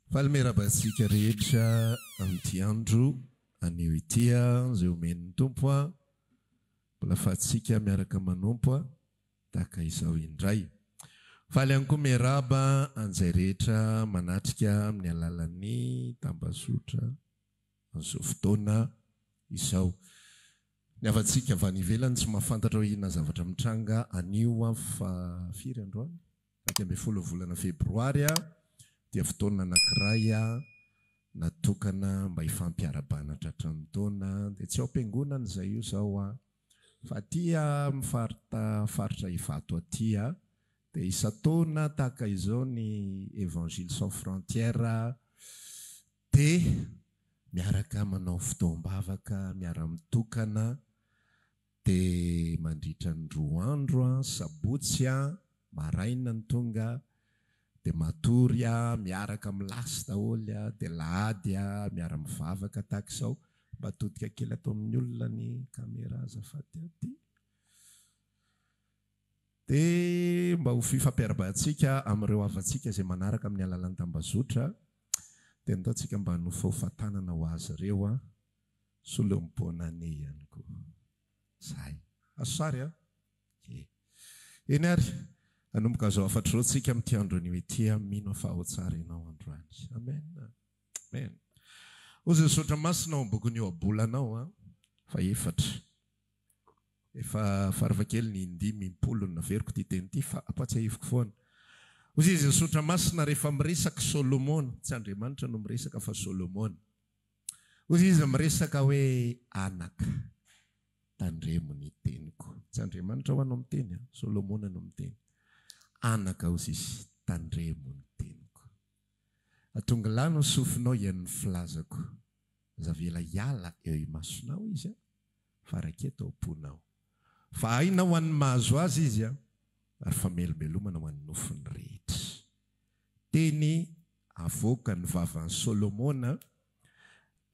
Faly miarahaba antsika rehetra amin'ity andro anio ity izay omen'ny Tompo mbola afahantsika miaraka manompo tahaka izao indray. Faly ihany koa miarahaba an'izay rehetra manatrika amin'ny alalan'ny tambazotra amin'izao fotoana izao. Ny havantsika avy any ivelany tsy mahafantatra hoe inona zavatra mitranga anio fa firy androany? 11 volana febroary dia fotoana anankiray natokana mba hifampiarabana tratran'ny taona dia tsy ao am-piangonana izay io izao fa aty amin'ny farita faritra Ivato aty dia isan-taona tahaka izao ny Evangile sans frontières dia miaraka manao fotoam-bavaka miara-mitokana Dia mandritra ny roa andro an, sabotsy an, maraina ny tonga, dia matory an, miaraka milasy daholo an, dia lahady an, miara mivavaka tahaka izao, mba atodika kely ato amin'ny olona ny camera azafady aty. Dia mba ho fifampiarabahantsika amin'ireo havantsika izay manaraka amin'ny alalan'ny tambazotra, dia ndao tsika mba hanofahofa tanana ho azy ireo an. Solon'ny bonne année ihany koa. Zay. Azo sary an! Ie. Eny ary, hanomboka izao hafatra izao tsika amin'ity andro anio ity aho mino aho fa ao tsara ianao androany. Amen. Amen. Hozy ny soratra masina ao am-bokin'ny Ohabolana ao an, fahefatra. Efa farafahakeliny indimy impolo no naveriko ity teny ity fa ampatsiahiviko foana. Hozy izy ny soratra masina rehefa miresaka Solomona, tsy Andriamanitra no miresaka fa Solomona. Hoy izy miresaka hoe, Anaka, tandremo ny teniko. Tsy Andriamanitra hoa no miteny an, Solomona no miteny. Anaka, hoy izy, tandremo ny teniko. Atongilano ny sofinao hihaino ny filazako. Aza avela hiala eo imasonao izy an, fa raiketo ao am-ponao. Fa aina ho an'ny mahazo azy izy an, ary famelombelomana ho an'ny nofony rehetra. Teny avoakan'ny vavan'i Solomona,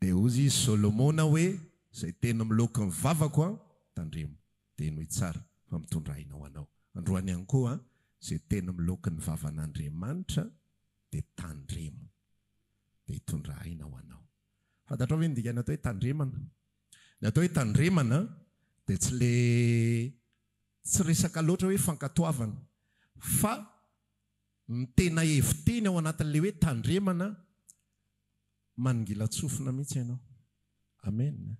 dia hozy izy Solomona hoe, Izay teny miloaky ny vavako an, tandremo, dia henoy tsara, fa mitondra aina ho anao. Androany ihany koa, izay teny miloaky ny vavan'Andriamanitra, dia tandremo, dia hitondra aina ho anao. Fantatrao ve ny dikan'ny atao hoe tandremana? Ny atao hoe tandremana dia tsy le tsy resaka loatra hoe fankatoavana, fa Ny tena hevi-teny ao anatin'ilay hoe tandremana, manongilan-tsofina mihitsy ianao. Amen.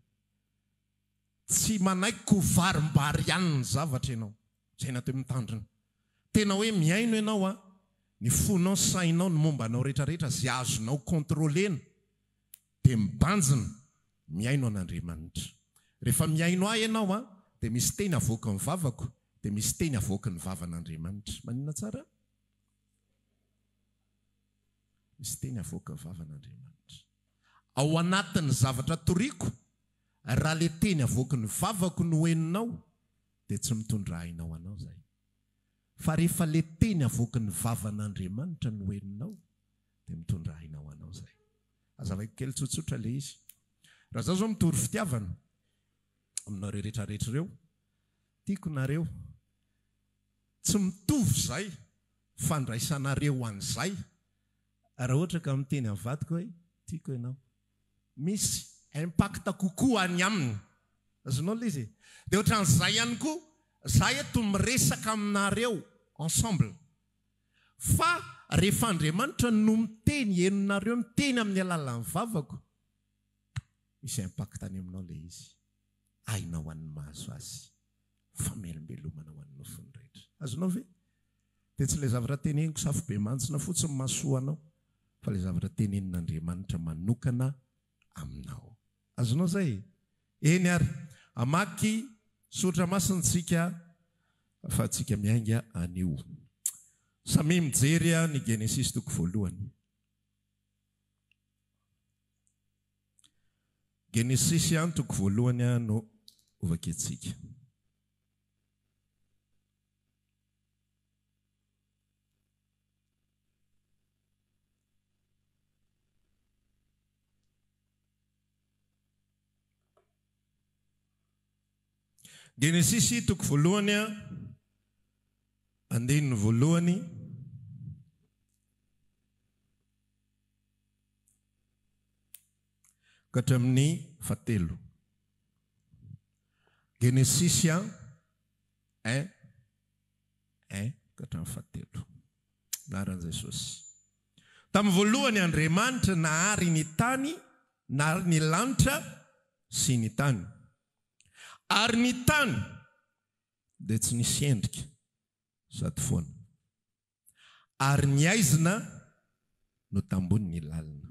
Tsy manaiky ho varimbarian'ny zavatra ianao. Izay no atao hoe mitandrina. Tena hoe mihaino ianao an, ny fonao, sainao, ny momba anao rehetrarehetra izay azonao contrôler-na dia mibanjina, mihaino an'Andriamanitra. Rehefa mihaino ahy ianao an, dia misy teny avoaky ny vavako, dia misy teny avoaky ny vavan'Andriamanitra. Maninona tsara? Misy teny avoaky ny vavan'Andriamanitra. Ao anatin'ny zavatra toriko, raha le teny avoaky ny vavako no henonao, dia tsy mitondra aina ho anao izay. Fa rehefa le teny avoaky ny vavan'Andriamanitra no henonao, dia mitondra aina ho anao izay. Azavaiko kely tsotsotra le izy. Raha zaho zao mitory fitiavana aminareo rehetra rehetra ireo, tiako nareo, tsy mitovy zay fandraisanareo an'izay raha ohatra ka miteny amin'ny vadiko hoe tiako ianao. Misy impact kokoa any aminy. Azonao le izy e? Dia ohatran'izay ihany koa, za eto miresaka aminareo ensemble. Fa rehefa Andriamanitra no miteny, henonareo miteny amin'ny alalan'ny vavako, misy impact any aminao ilay izy. Aina ho an'ny mahazo azy, famelombelomana ho an'ny nofony rehetra. Azonao ve? Dia tsy ilay zavatra teneniko safobemantsina fotsiny mahasoa anao, fa ilay zavatra tenenin'Andriamanitra manokana aminao. Azonao izay e? Eny ary, hamaky soratra masina isika fa tsika miainga anio. Samia mijery ny Genesisy toko voalohany. Genesisy toko voalohany no hovakiantsika. Genesisy toko voalohany andininy voalohany. Ka hatramin'ny fahatelo. Genesisy un un ka hatramin'ny fahatelo. Anaran'i Jesosy. Tamin'ny voalohany Andriamanitra nahary ny tany, nahary ny lanitra sy ny tany. Ary ny tany dia tsy nisy endrika sady foana. Ary ny aizina no tambony ny lalina.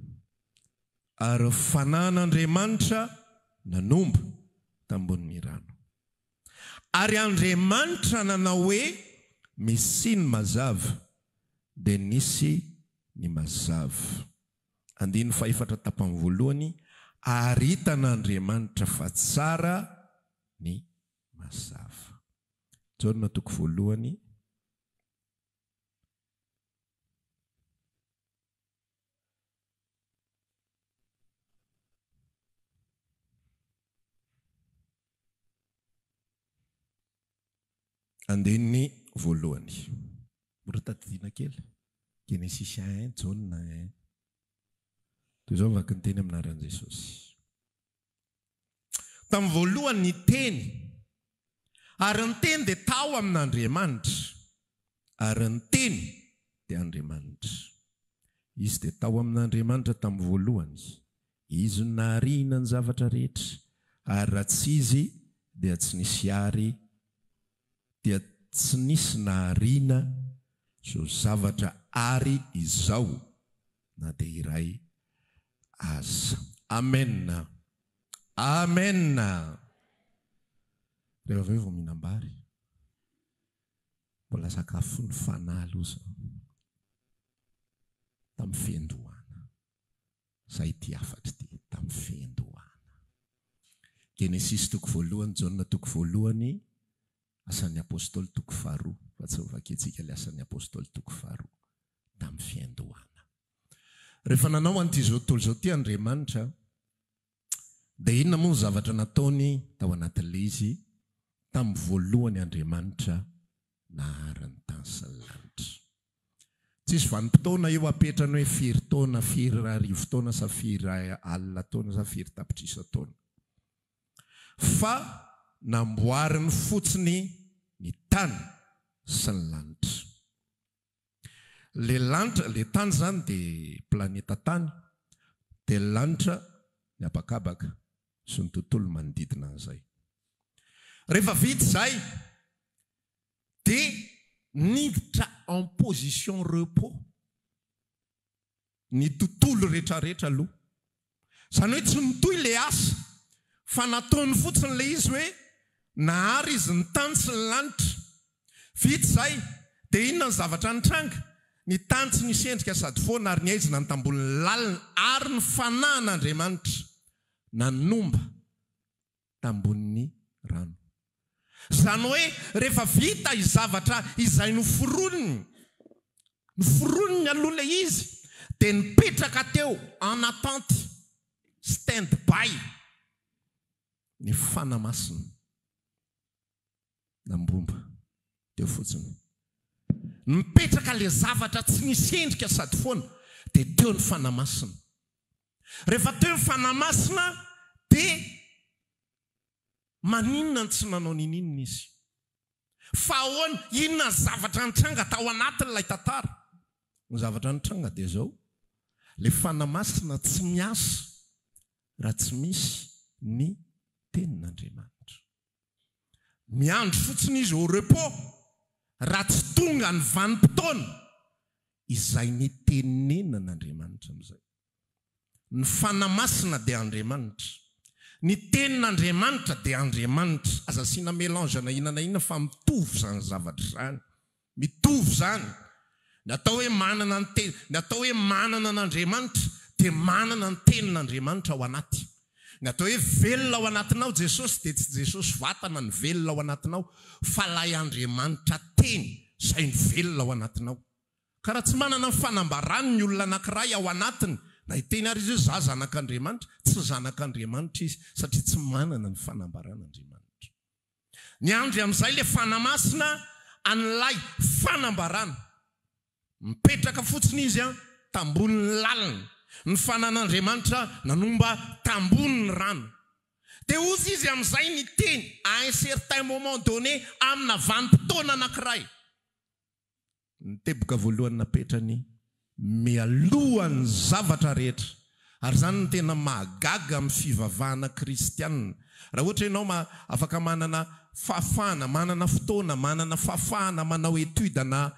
Ary fanan'Andriamanitra nanomba tambony ny rano. Ary Andriamanitra nanao hoe, Misia ny mazava, dia nisy ny mazava. Andininy fahefatra tapany voalohany, Ary hitan'Andriamanitra fa tsara ny mazava. Jaona toko voalohany. Andininy voalohany. Mora tadidiana kely. Genesisy un, Jaona un. Toy izao ny vaky ny teny amin'ny anaran'i Jesosy. Tamin'ny voalohany ny Teny, ary ny Teny dia tao amin'Andriamanitra, ary ny Teny dia Andriamanitra. Izy dia tao amin'Andriamanitra tamin'ny voalohany. Izy no naharihina ny zavatra rehetra, ary raha tsy Izy dia tsy nisy ary dia tsy nisy nahariana izao zavatra ary izao na dia iray aza. Amen! Amen! Rehefa avy eo vao mihinam-bary. Mbola sakafon'ny fanahy aloha izao. Tamin'ny fiandohana. Izay ity hafatra ity, tamin'ny fiandohana. Genesisy toko voalohany, Jaona toko voalohany, Asan'ny Apostoly toko faharoa, fa tsy hovakintsika ilay Asan'ny Apostoly toko faharoa, tamin'ny fiandohana. Rehefa nanao an'ity izao tontolo izao ity Andriamanitra, dia inona moa ny zavatra nataony tao anatin'ilay izy? Tamin'ny voalohany Andriamanitra nahary ny tany sy ny lanitra. Tsisy vanim-potoana io apetrany hoe firy taona, firy arivo taona sa firy alina taona sa firy tapitrisa taona. Fa namboariny fotsiny ny tany sy ny lanitra. Le lanitra, le tany zany de planeta tany, de ny lanitra ny habakabaka sy ny tontolo manodidina an'izay. Rehefa vita izay de niditra en position repos ny tontolo retraretra aloha. Izany hoe tsy mitohy ilay asa fa nataony fotsiny ilay izy hoe nahary izy ny tany sy ny lanitra. Vita izay dia inona ny zavatra nitranga? Ny tany tsy nisy endrika sady foana ary ny haizina ny tambolin'ny lalina ary ny fanahin'Andriamanitra nanomba tambonin'ny rano. Izany hoe rehefa vita i zavatra izay noforoniny, noforoniny aloha ilay izy, dia nipetraka teo en attente, stand by, ny Fanahy Masina nambomba teo fotsiny. Nipetraka ilay zavatra tsy nisy endrika sady foana, dia teo ny Fanahy Masina. Rehefa teo ny Fanahy Masina dia maninona no tsy nanao ninininona izy? Fa ahoana, inona ny zavatra nitranga tao anatin'ilay tantara? Ny zavatra nitranga dia izao, ilay Fanahy Masina tsy miasa raha tsy misy ny Tenin'Andriamanitra. Miandry fotsiny izy au repos raha tsy tonga ny vanim-potoana izay nitenenan'Andriamanitra amin'izay. Ny Fanahy Masina dia Andriamanitra. Ny Tenin'Andriamanitra dia Andriamanitra. Aza asiana mélange na inona na inona fa mitovy izany zavatra izany. Mitovy izany. Ny atao hoe manana ny teny, ny atao hoe manana an'Andriamanitra dia manana ny tenin'Andriamanitra ao anaty. Ny atao hoe velona ao anatinao Jesosy dia tsy Jesosy vatana no velona ao anatinao fa ilay Andriamanitra teny izay no velona ao anatinao. Ka raha tsy manana ny fanambarany ny olona anankiray ao anatiny, na hiteny ary izy hoe za zanak'Andriamanitra, tsy zanak'Andriamanitra izy satria tsy manana ny fanambaran'Andriamanitra. Miandry amin'izay ilay Fanahy Masina an'ilay fanambarana. Mipetraka fotsiny izy an, tambonin'ny lalina. Ny fanan'Andriamanitra nanomba tambonin'ny rano. Dia hozy izy amin'izay niteny à un certain moment donné amina vanim-potoana anankiray. Ny teboka voalohany napetrany mialohan'ny zavatra rehetra, ary izany no tena mahagaga amin'ny fivavahana kristianina. Raha ohatra ianao ma afaka manana fahafahana, manana fotoana, manana fahafahana manao étude na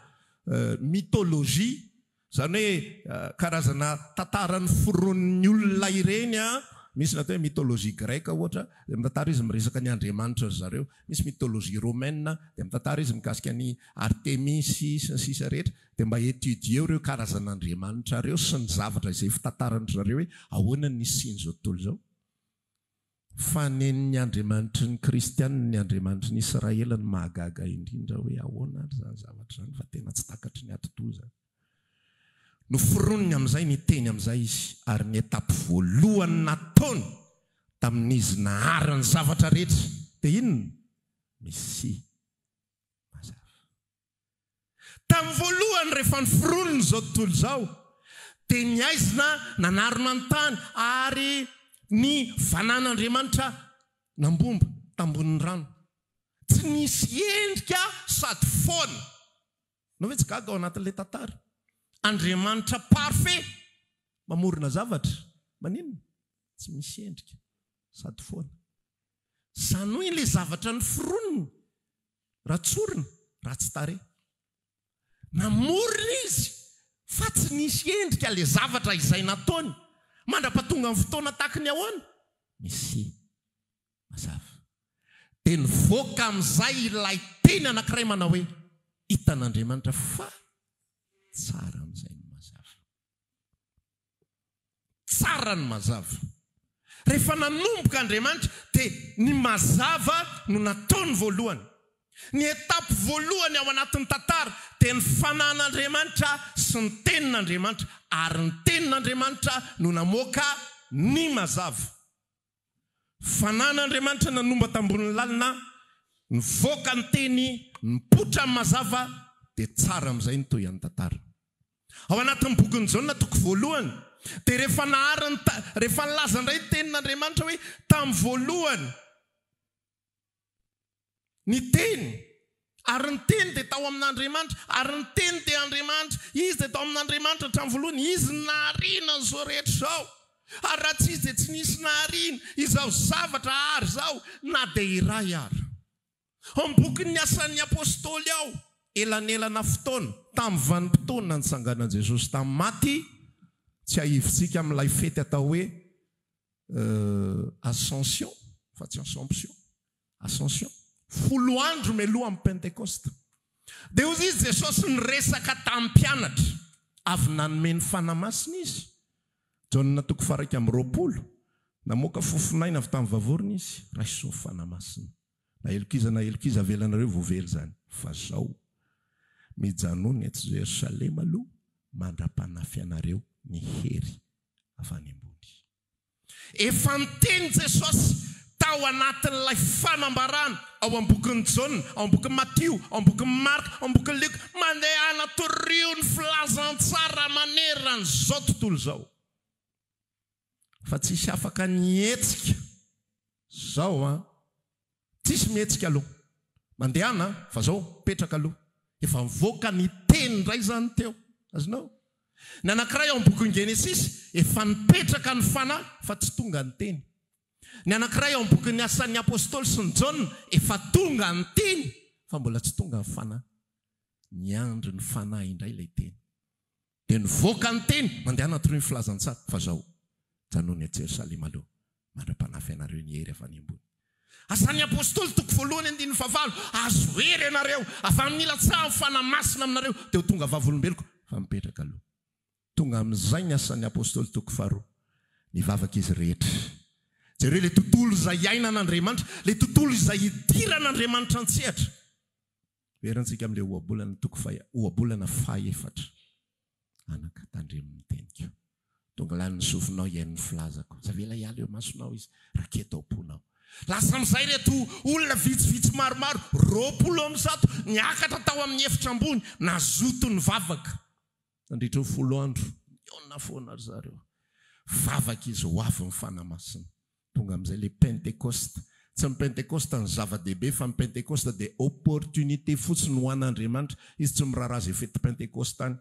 mythologie, Izany hoe karazana tantara noforonin'ny olona ireny an, misy ny atao hoe mythologie grecque ohatra, dia mitantara izy miresaka ny andriamanitra ry zareo, misy mythologie romaine, dia mitantara izy mikasika an'i Artemis sy ny sisa rehetra, dia mba étudier-o ireo karazan'andriamanitra ireo sy ny zavatra izay fitantaran-dry zareo hoe ahoana ny nisian'izao tontolo izao. Fa nen'ny Andriamanitry ny Kristiana, ny Andriamanitry ny Israely no mahagaga indrindra hoe ahoana ary izany zavatra izany fa tena tsy takatry ny atidoha izany. Noforoniny amin'izay ny teny amin'izay izy ary ny étape voalohany nataony tamin'izy nahary ny zavatra rehetra dia inona? Mesia mazava. Tamin'ny voalohany rehefa noforonina izao tontolo izao dia ny haizina nanarona ny tany ary ny vanan'Andriamanitra nambomba tambonin'ny rano. Tsy nisy endrika sady foana. Ianao ve tsy gaga ao anatin'ilay tantara? Andriamanitra parfait mamorona zavatra, maninona? Tsy misy endrika sady foana. Izany hoe ilay zavatra noforoniny Raha tsorina, ratsy tarehy. Namorona izy fa tsy nisy endrika ilay zavatra izay nataony. Mandra-pahatonga ny fotoana tahaky ny ahoana? Mesia. Mazava. Dia nivoaka amin'izay ilay teny anankiray manao hoe, Hitan'Andriamanitra fa tsara amin'izay ny mazava. Tsara ny mazava. Rehefa nanomboka Andriamanitra dia ny mazava no nataony voalohany. Ny étape voalohany ao anatin'ny tantara dia ny fanan'Andriamanitra sy ny tenin'Andriamanitra ary ny tenin'Andriamanitra no namoaka ny mazava. Fanan'Andriamanitra nanomba tambonin'ny lalina, nivoaka ny teny, nipoitra ny mazava, dia tsara amin'izay ny tohian'ny tantara. Ao anatin'ny bokin'i Jaona toko voalohany, dia rehefa nahary ny ta, rehefa nilaza indray ny tenin'Andriamanitra hoe tamin'ny voalohany, Ny Teny. Ary ny Teny dia tao amin'Andriamanitra, ary ny Teny dia Andriamanitra. Izy dia tao amin'Andriamanitra hatramin'ny voalohany. Izy no nahariana an'izao rehetra izao. Ary raha tsy Izy dia tsy nisy nahariana izao zavatra àry izao na dia iray ara. Ao amin'ny bokin'ny Asan'ny Apostoly ao, elanelana fotoana, tamin'ny vanim-potoana nitsanganan'i Jesosy tamin'ny maty, tsiahivintsika amin'ilay fety atao hoe Ascension, fa tsy Assomption, Ascension, folo andro mialoha amin'ny Pentekosta. Dia hoy izy, Jesosy niresaka tamin'ny mpianatra, avy nanome ny Fanahy Masina Izy. Jaona toko faha-21, namoaka fofon'aina avy tamin'ny vavorony Izy, raiso ny Fanahy Masina. Na helok'iza na helok'iza avelanareo voavela izany, fa zao, mijanona eto Jerosalema aloha mandra-panafy anareo ny hery avy any ambony. Efa niteny Jesosy tao anatin'ilay fanambarana ao amin'ny bokin'i Jaona, ao amin'ny bokin'i Matio, ao amin'ny bokin'i Marka, ao amin'ny bokin'i Lioka, mandehana torio ny filazantsara manerana an'izao tontolo izao. Fa tsisy afaka nihetsika zao an! Tsisy mihetsika aloha. Mandehana fa zao mipetraka aloha. Efa nivoaka ny teny indray izany teo. Azonao? Ny anankiray ao amin'ny bokin'ny Genesisy, efa nipetraka ny fanahy fa tsy tonga ny teny. Ny anankiray ao amin'ny bokin'ny Asan'ny Apostoly sy ny Jaona, efa tonga ny teny fa mbola tsy tonga ny fanahy. Niandry ny fanahy indray ilay teny. Dia nivoaka ny teny, mandehana torio ny filazantsara, fa zao, janony eto Jerosalema aloha, mandra-panafy anareo ny hery avy any ambony. Asan'ny Apostoly toko voalohany andininy fahavalo, Azo hery ianareo, avy amin'ny ilatsahan'ny Fanahy Masina aminareo, dia ho tonga vavolombeloko, fa mipetraka aloha. Tonga amin'izay ny Asan'ny Apostoly toko faharoa, nivavaka izy rehetra. Jereo ilay tontolo izay iainan'Andriamanitra, ilay tontolo izay idiran'Andriamanitra an-tsehatra. Verintsika amin'ilay ohabolana toko faha ohabolana fahaefatra. Anaka, tandremo ny teniko. Tonga lany ny sofinao hihaino ny filazako. Aza avela hiala eo imasonao izy, raketo ao am-ponao. Lasa amin'izay ireto olona vitsivitsy maromaro, 120, niakatra tao amin'ny efitra ambony, nazoto nivavaka. Nandritra ny folo andro, nihaona foana ry zareo. Vavaka izy ho avy ny Fanahy Masina. Tonga amin'izay ilay Pentekosta. Tsy ny Pentekosta no zava-dehibe fa ny Pentekosta dia opportunité fotsiny ho an'Andriamanitra. Izy tsy miraharaha izay fety Pentekosta any.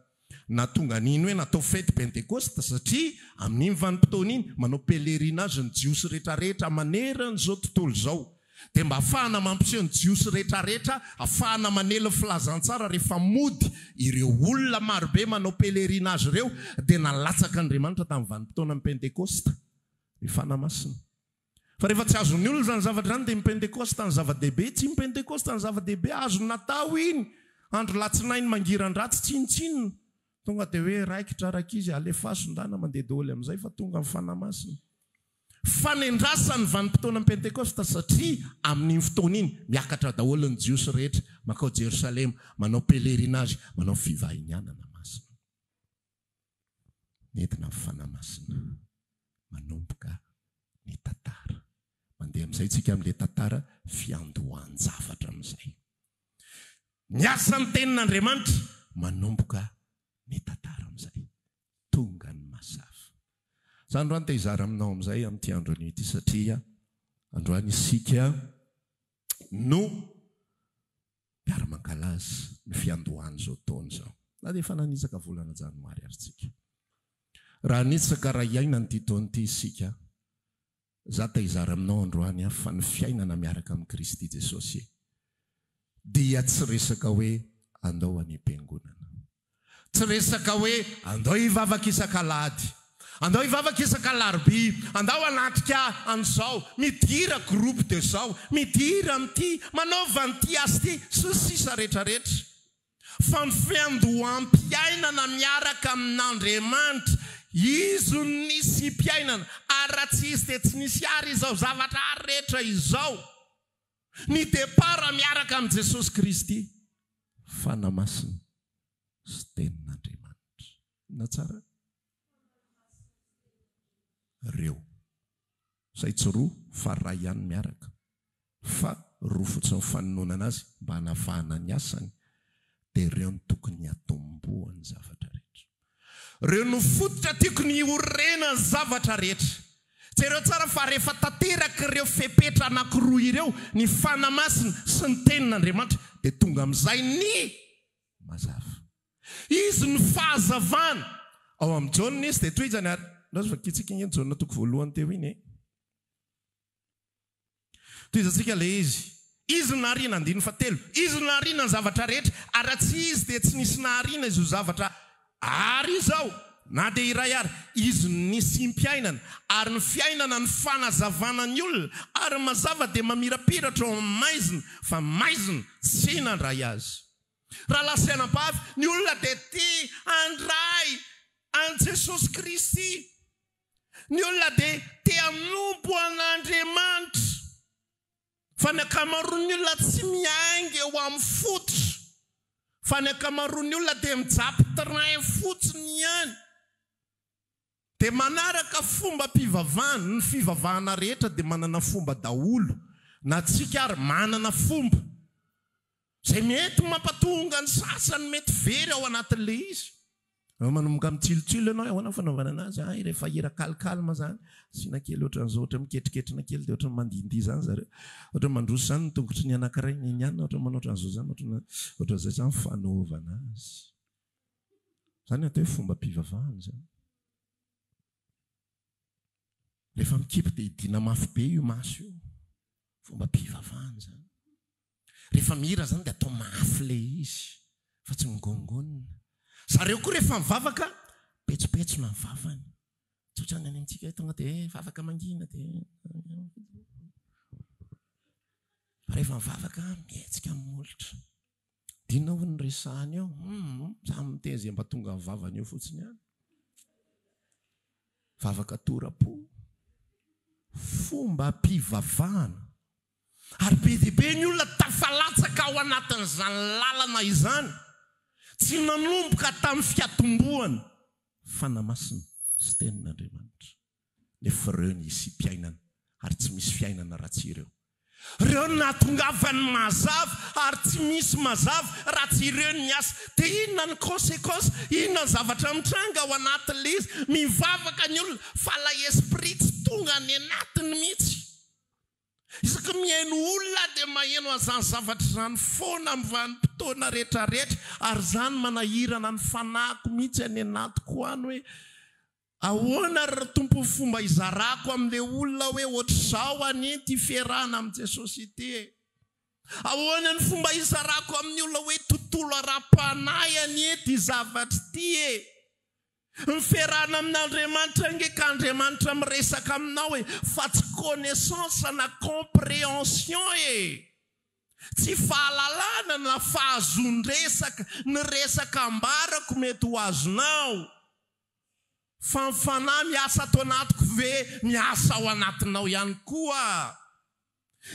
Nahatonga an'iny hoe natao fety Pentekosta satria amin'iny vanim-potoana iny manao pèlerinage ny Jiosy rehetrarehetra maneran'izao tontolo izao. Dia mba afahana mampiseho ny Jiosy rehetrarehetra, afahana manely ny filazantsara rehefa mody ireo olona marobe manao pèlerinage ireo dia nalatsak'Andriamanitra tamin'ny vanim-potoanan'ny Pentekosta ny Fanahy Masina. Fa rehefa tsy azon'ny olona izany zavatra izany dia ny Pentekosta ny zava-dehibe. Tsy ny Pentekosta ny zava-dehibe, azony natao iny andro latsinainy mangiran-dratsy tsinontsinona. Tonga dia hoe raikitra rankizy, alefaso ndana mandeha daholo amin'izay fa tonga ny Fanahy Masina. Fanendrasana ny vanim-potoanan'ny Pentekosta satria amin'iny fotoana iny miakatra daholo ny Jiosy rehetra mankao Jerosalema, manao pèlerinage, manao fivahinianana masina. Nentina ny Fanahy Masina manomboka ny tantara. Mandeha amin'izay tsika amin'ilay tantara fiandohan-javatra amin'izay. Ny asan'ny Tenin'Andriamanitra manomboka ny tantara amin'izay. Tonga ny mazava. Za androany te hizara aminao amin'izay amin'ity andro anio ity satria androany isika no Miara-mankalaza ny fiandohan'izao taona izao. Na dia efa nanitsaka volana janoary ary tsika. Raha hanitsaka raha hiaina an'ity taona ity isika, za te hizara aminao androany aho fa ny fiainana miaraka amin'i Kristy Jesosy dia tsy resaka hoe andao any am-piangonana. Tsy resaka hoe andao hivavaka isak'alahady, andao hivavaka isak'alarobia, andao hanatrika an'izao, midira groupe de zao, midira amin'ity, manaova an'ity asa ity, sy ny sisa rehetra rehetra. Fa ny fiandoham-piainana miaraka amin'Andriamanitra, Izy no nisiam-piainana, ary raha tsy Izy dia tsy nisy àry izao zavatra rehetra izao. Ny départ miaraka amin'i Jesosy Kristy. Fanahy Masina sy Tenin'Andriamanitra. Inona tsara? Reo. Izay tsy roa fa ray ihany miaraka. Fa roa fotsiny fanononana azy mba hanavahana ny asany dia ireo no tokony hiatombohan'ny zavatra rehetra. Ireo no fototra tiako ny hiorenan'ny zavatra rehetra. Jereo tsara fa rehefa tanteraka ireo fepetra anankiroa ireo, ny Fanahy Masina sy ny Tenin'Andriamanitra, dia tonga amin'izay ny mazava. Izy no fahazavana. Ao amin'i Jaona izy dia tohizany ary, ndao vakintsika ange ny Jaona toko voalohany teo iny e. Tohizantsika ilay izy. Izy no nahariana, andininy fahatelo. Izy no nahariana ny zavatra rehetra, ary raha tsy Izy dia tsy nisy nahariana izao zavatra àry izao, na dia iray ary. Izy no nisiam-piainana, ary ny fiainana no fanazavana ny olona, ary ny mazava dia mamirapiratra ao amin'ny maizina, fa ny maizina tsy nandray azy. Rahalahy sy anabavy, ny olona dia tia handray an'i Jesosy Kristy. Ny olona dia te hanompo an'Andriamanitra, fa ny ankamaroan'ny olona tsy miainga eo amin'ny fototra, fa ny ankamaroan'ny olona dia mijapy train fotsiny ihany, dia manaraka fombam-pivavahana. Ny fivavahana rehetra dia manana fomba daholo, na tsika ary manana fomba. Izay mety mampatonga ny sasany mety very ao anatin'ilay izy. Raha manomboka mitsilotsilo ianao, ahoana ny fanaovana anazy? Hay rehefa hira calme zany, asiana kely ohatran'izao, ohatran'ny miketriketrina kely dia ohatran'ny mandihindihy izany zareo. Ohatran'ny mandroso izany ny tongotry ny anankiray, ny ny anona ohatran'ny manao ohatran'izao izany, ohatran'ny ohatran'izay izany fanaovana azy. Izany ny atao hoe fombam-pivavahana izany. Rehefa mikipy dia hidiana mafy be io maso io. Fombam-pivavahana izany. Rehefa mihira izany dia atao mafy ilay izy fa tsy migongonina. Zareo koa rehefa mivavaka, petsopetsona ny vavany. Tsy ohatran'ny any amintsika hoe tonga dia hoe vavaka mangina dia. Fa rehefa mivavaka, mihetsika ny molotra. Dinona hono ny resahany eo. Hum, samy miteny izay mba tonga amin'ny vavany eo fotsiny ihany. Vavaka tora-po. Fombam-pivavahana. Ary be dia be ny olona tafalatsaka ao anatin'izany lalana izany. Tsy nanomboka tamin'ny fiatombohana. Fanahy Masina sy Tenin'Andriamanitra. Nefa ireo ny hisiam-piainana, ary tsy misy fiainana raha tsy ireo. Ireo no nahatongavan'ny mazava ary tsy misy mazava raha tsy ireo no miasa. Dia inona ny consequence? Inona ny zavatra mitranga ao anatin'ilay izy? Mivavaka ny olona fa ilay esprit tsy tonga any anatiny mihitsy. Isaky ny mihaino olona aho dia maheno an'izany zavatra izany foana amin'ny vanim-potoana rehetra rehetra ary izany manahirana ny fanahiko mihitsy any anatiko any hoe ahoana ry Tompo ny fomba hizarako amin'ilay olona hoe ohatr'izao anie ity fiarahana amin'i Jesosy ity e! Ahoana ny fomba hizarako amin'ny olona hoe tontolo ara-panahy anie ity zavatra ity e! Ny fiarahana amin'Andriamanitra ange ka Andriamanitra miresaka aminao e, fa tsy connaissance na comprehension e! Tsy fahalalana na fahazoan-dresaka, ny resaka ambarako mety ho azonao, fa ny Fanahy miasa ato anatiko ve miasa ao anatinao ihany koa?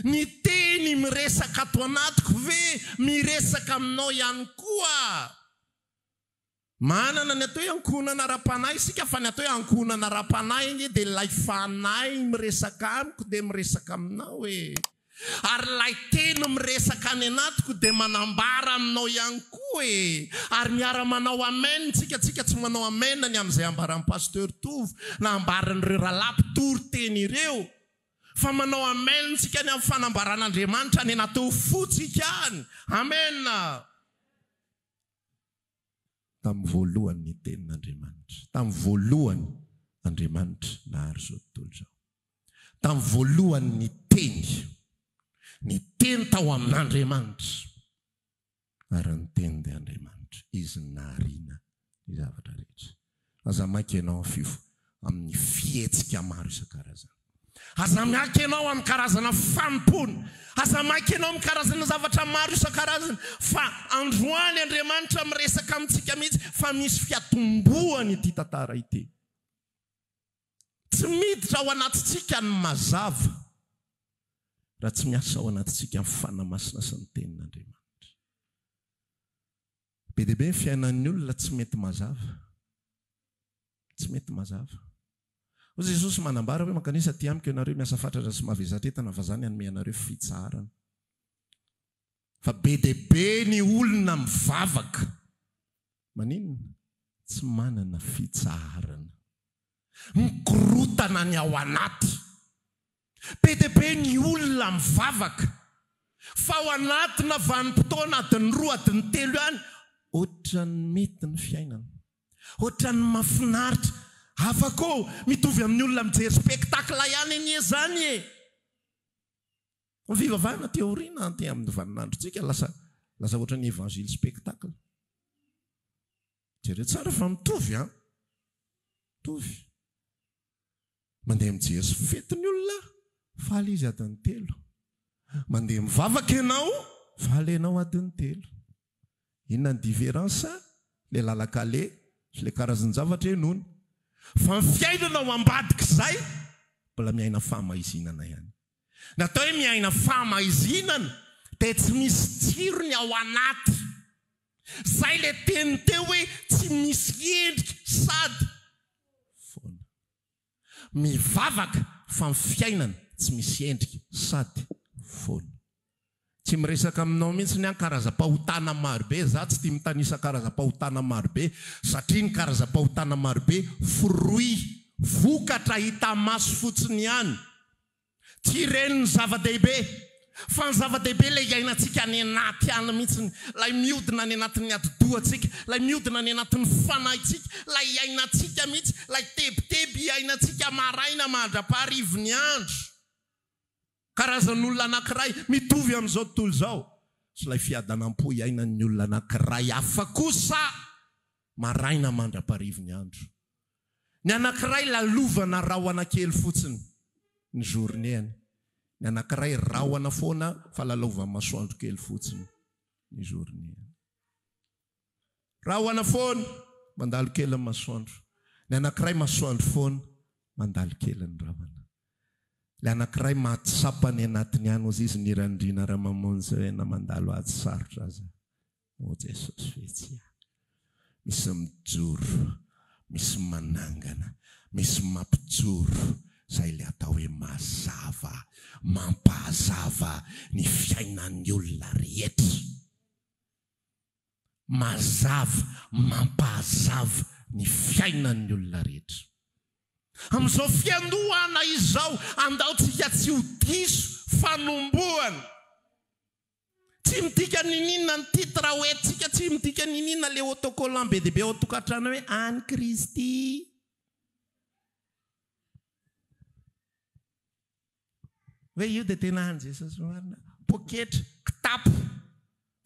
Ny teny miresaka ato anatiko ve miresaka aminao ihany koa? Manana ny atao hoe ankohonana ara-panahy isika fa ny atao hoe ankohonana ara-panahy ange dia ilay fanahy miresaka amiko dia miresaka aminao e! Ary ilay teny miresaka any anatiko dia manambara aminao ihany koa e! Ary miara-manao amen tsika, tsika tsy manao amen ny amin'izay ambaran'i Pasteur Tovo na ambaran'ireo rahalahy mpitory teny ireo fa manao amen tsika ny amin'ny fanambaran'Andriamanitra any anatin'ny fo tsika any. Amen! Tamin'ny voalohany ny Tenin'Andriamanitra. Tamin'ny voalohany Andriamanitra nahary izao tontolo izao. Tamin'ny voalohany ny Teny. Ny Teny tao amin'Andriamanitra. Ary ny Teny dia Andriamanitra. Izy no nahariana ny zavatra rehetra. Aza maika ianao amin'ny fihetsika maro isan-karazany. Aza miaky ianao amin'ny karazana fanompoana. Aza maika ianao amin'ny karazana zavatra maro isan-karazany. Fa androany Andriamanitra miresaka amintsika mihitsy fa misy fiatombohany ity tantara ity. Tsy miditra ao anatintsika ny mazava raha tsy miasa ao anatintsika ny Fanahy Masina sy ny Tenin'Andriamanitra. Be dia be ny fiainan'ny olona tsy mety mazava. Tsy mety mazava. Hoy Jesosy manambara hoe, Mankanesa aty amiko ianareo miasa fatratra sy mavesatra entana fa Izaho ny hanome anareo fitsaharana. Fa be dia be ny olona mivavaka. Maninona? Tsy manana fitsaharana. Mikorotana ny ao anaty. Be dia be ny olona mivavaka fa ao anatina vanim-potoana adiny roa, adiny telo ihany, ohatran'ny mety ny fiainana, ohatran'ny mahafinaritra. Hafa koa, mitovy amin'ny olona mijery spectacle ihany anie izany e! Ny fivavahana aty aoriana aty amin'ny vaninandrontsika lasa lasa ohatran'ny évangile spectacle. Jereo tsara fa mitovy an! Mitovy. Mandeha mijery fety ny olona, faly izy adiny telo. Mandeha mivavaka ianao, faly ianao adiny telo. Inona ny différence? Le lalan-kaleha sy le karazan-javatra henoina. Fa ny fiainana ao ambadik'izay, mbola miaina fahamaizinana ihany. Ny atao hoe miaina fahamaizinana dia tsy misy tsirony ao anaty. Zay le teny teo hoe tsy misy endrika sady foana. Mivavaka fa ny fiainana tsy misy endrika sady foana. Tsy miresaka aminao mihitsy ny ahy karazam-pahotana marobe, za tsy tia mitanisa karazam-pahotana marobe satria ny karazam-pahotana marobe fruit, vokatra hita maso fotsiny ihany. Tsy ireny ny zava-dehibe, fa ny zava-dehibe ilay iainantsika any anaty any mihitsy, ilay mihodina any anatin'ny atidohantsika, ilay mihodina any anatin'ny fanahintsika, ilay iainantsika mihitsy, ilay tebiteby iainantsika maraina mandra-paharivin'ny andro. Karazan'olona anankiray mitovy amin'izao tontolo izao sy ilay fiadanam-po iainan'ny olona anankiray hafa kosa maraina mandra-paharivin'ny andro. Ny anankiray lalovana rahona kely fotsiny ny journée-ny. Ny anankiray rahona foana fa lalaovan'ny masoandro kely fotsiny ny journée-ny. Rahona foana, mandalo kely ny masoandro. Ny anankiray masoandro foana, mandalo kely ny rahona. Ilay anankiray mahatsapa ny anatiny ihany hozy izy, Nirandriana Ramamonjy hoe na mandalo ady sarotra aza. O Jesosy ve tsy ahy. Misy mijoro, misy manangana, misy mampijoro. Izay ilay atao hoe mazava, mampahazava ny fiainan'ny olona rehetra. Mazava, mampahazava ny fiainan'ny olona rehetra. Amin'izao fiandohana izao, andao tsika tsy ho diso fanombohana. Tsy midika niniana ny titre hoentintsika, tsy midika niniana le autocollant be dia be ao an-tokantrano hoe an'i Kristy. Hoe io dia tena an'i Jesosy marina. Poketra, kitapo,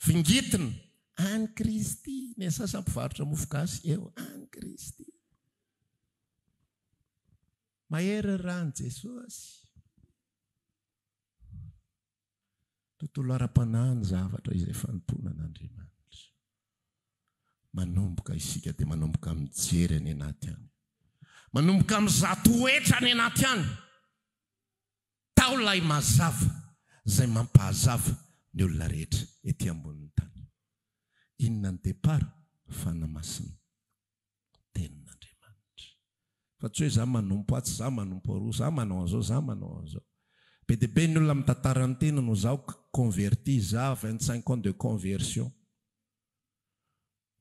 vingitina, an'i Kristy. Ny sasany mpivarotra mofo gasy eo, an'i Kristy. Mahery ny ràn'i Jesosy. Tontolo ara-panahy ny zavatra izay fanompoana an'Andriamanitra. Manomboka isika dia manomboka mijery any anaty any. Manomboka mizaha toetra any anaty any. Tao ilay mazava izay mampahazava ny olona rehetra ety ambonin'ny tany. Inona ny départ? Fanahy Masina. Tenin'Andriamanitra. Fa tsy hoe za manompo atsy, za manompo aroa, za manao an'izao, za manao an'izao. Be dia be ny olona mitantara ny tenany ho zaho converti, za 25 ans de conversion.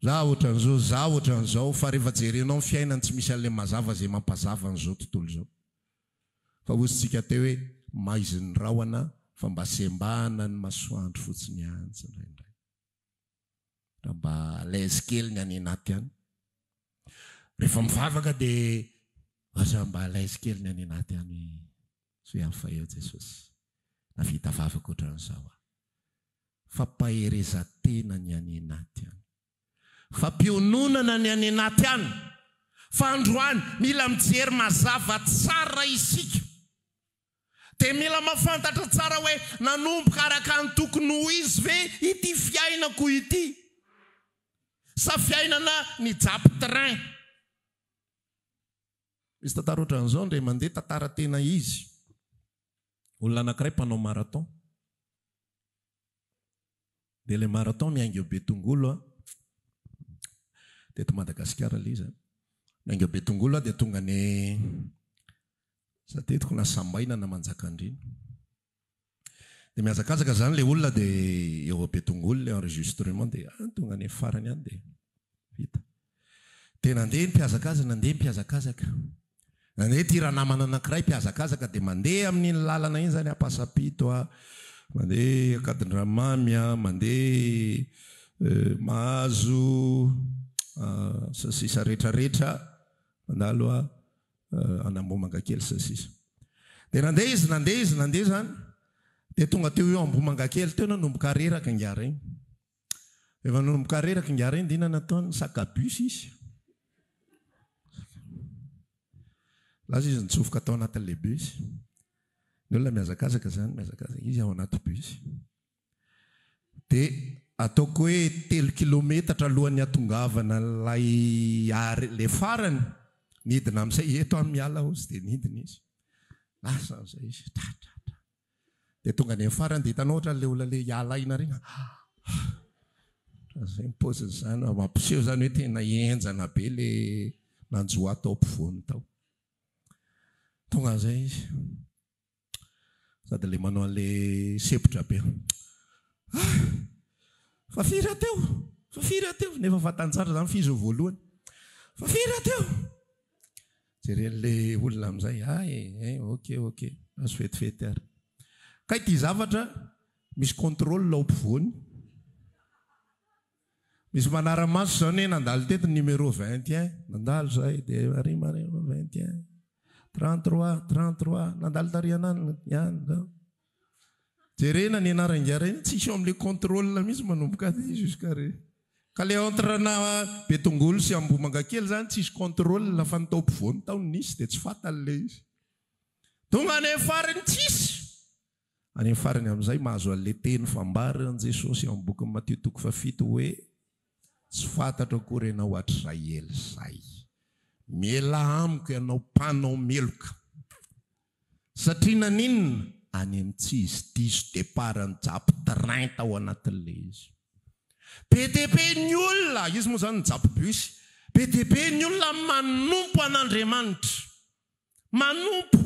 Za ohatran'izao, za ohatran'izao, fa rehefa jerenao ny fiainany tsy misy an'ilay mazava izay mampazava an'izao tontolo izao. Fa hozy tsika teo hoe maizin'ny rahona fa mba sembana ny masoandro fotsiny ihany tsindraindray. Raha mba à l'aise kely ny any anaty any. Rehefa mivavaka dia aza mba à l'aise kely ny any anaty any hoe hafa eo Jesosy. Navita vavaka ohatran'izao aho. Fampaherezan-tena ny any anaty any. Fampiononana ny any anaty any. Fa androany mila mijery mazava tsara isika. Dia mila mahafantatra tsara hoe nanomboka araka ny tokony ho izy ve ity fiainako ity sa fiainana nijapy train. Misy tantara ohatran'izao indray mandeha tantara tena izy. Olona anankiray mpanao marathon. Dia ilay marathon miainga eo Betongolo an, teto Madagasikara ilay izy an. Miainga eo Betongolo dia tonga any Sadetiko na Sambaina na Manjakandriana. Dia mihazakazaka izany ilay olona dia eo Betongolo ilay enregistrement dia tonga any farany any dia vita. Dia nandeha ny mpihazakazaka, nandeha ny mpihazakazaka. Nandeha ity ranamana anankiray mpihazakazaka dia mandeha amin'iny lalana iny izany Ampasampito a, mandeha Ankadindramamy a, mandeha Mahazo sy ny sisa rehetra rehetra, mandalo a an'Ambohimangakely sy ny sisa. Dia nandeha izy, nandeha izy, nandeha izany, dia tonga teo eo Ambohimangakely teo nanomboka reraka ingahy reny. Rehefa nanomboka reraka ingahy reny dia inona nataony? Nisaka bus izy. Lasa izy nitsofoka tao anatin'ilay bus. Ny olona mihazakazaka izany, mihazakazaka. Izy ao anaty bus. Dia ataoko hoe telo kilometatra alohan'ny hatongavana ilay arrêt, ilay farany, nidina amin'izay, eto aho miala hozy, dia nidina izy. Lasa amin'izay izy, tra tra tra. Dia tonga any amin'ny farany dia hitanao ohatran'ilay olona ilay hiala aina ireny. Ohatran'izay ny paoziny izany, mampiseho izany hoe tena henjana be ilay nanjo ahy tao ampovoany tao. Tonga amin'izay izy. Sady ilay manao an'ilay sempotra be. Ah! Fa firy aho teo? Fa firy aho teo? Nefa fantany tsara izany f'izy no voalohany. Fa firy aho teo? Jeren'ilay olona amin'izay, ah eh, eh, ok, ok, azo vetivety ary. Kay ity zavatra, misy contrôle ao ampovoany. Misy manara-maso izany hoe nandalo teto ny numéro 21, nandalo izahay dia ary numéro 21, 33, 33, nandalo tary ananona ihany izao. Jerena ny anaran-gara iny, tsisy eo amin'ilay contrôle mihitsy manomboka aty jusqu'à re. Ka le entre na Betongolo sy Ambohimangakely zany tsisy contrôle fa ny tao ampovoany tao no nisy dia tsy fantany le izy. Tonga any amin'ny farany tsisy. Any amin'ny farany amin'izay mahazo an'le teny fambaran'i Jesosy ao amin'ny bokin'i Matio toko fahafito hoe tsy fantatro akory ianao hatrizay ela izay. Mialà amiko ianao mpanao meloka. Satria naninona? Any amin'ny tsy izy diso départ nijapy train tao anatin'ilay izy. Be dia be ny olona, izy moa izany nijapy bus, be dia be ny olona manompo an'Andriamanitra. Manompo.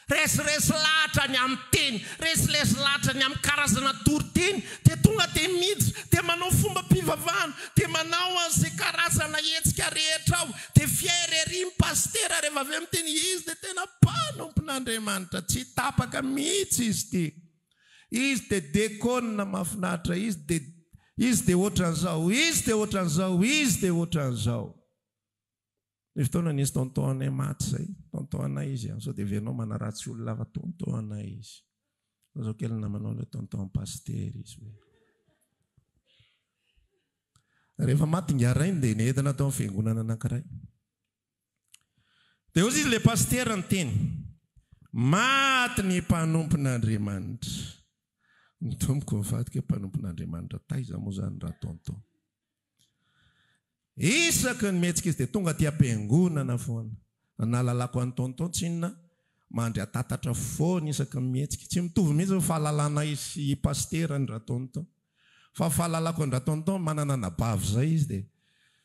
Resiresy lahatra ny amin'ny teny, resiresy lahatra ny amin'ny karazana toriteny, dia tonga dia miditra, dia manao fombam-pivavahana, dia manao an'izay karazana hetsika rehetra ao, dia fier ery ny pasitera rehefa avy eo miteny, izy dia tena mpanompon'Andriamanitra, tsy tapaka mihitsy izy ity, izy dia dekona mahafinaritra, izy dia, izy dia ohatran'izao, izy dia ohatran'izao, izy dia ohatran'izao. Nisy fotoana nisy tonton anay maty izay, tonton anay izy an, sao dia heverinao manaratsy olona fa tonton anay izy. Lazao kely ny namanao hoe tonton pasitera izy hoe. Rehefa maty ingahy rainy dia nentina tao amin'ny fiangonana anankiray. Dia hoy izy ilay pasitera niteny, maty ny mpanompon'Andriamanitra. Ny tompoko nivadika mpanompon'Andriamanitra taiza moa izany raha tonton. Isaky ny mihetsika izy dia tonga aty am-piangonana foana. Ny nahalalako an'i Tonton tsinona, mandry an-tatatra foana isaky ny mihetsika. Tsy mitovy mihitsy ny fahalalanay sy i Pasitera an-dRatonton. Fa ny fahalalako an-dRatonton, manana anabavy izay izy dia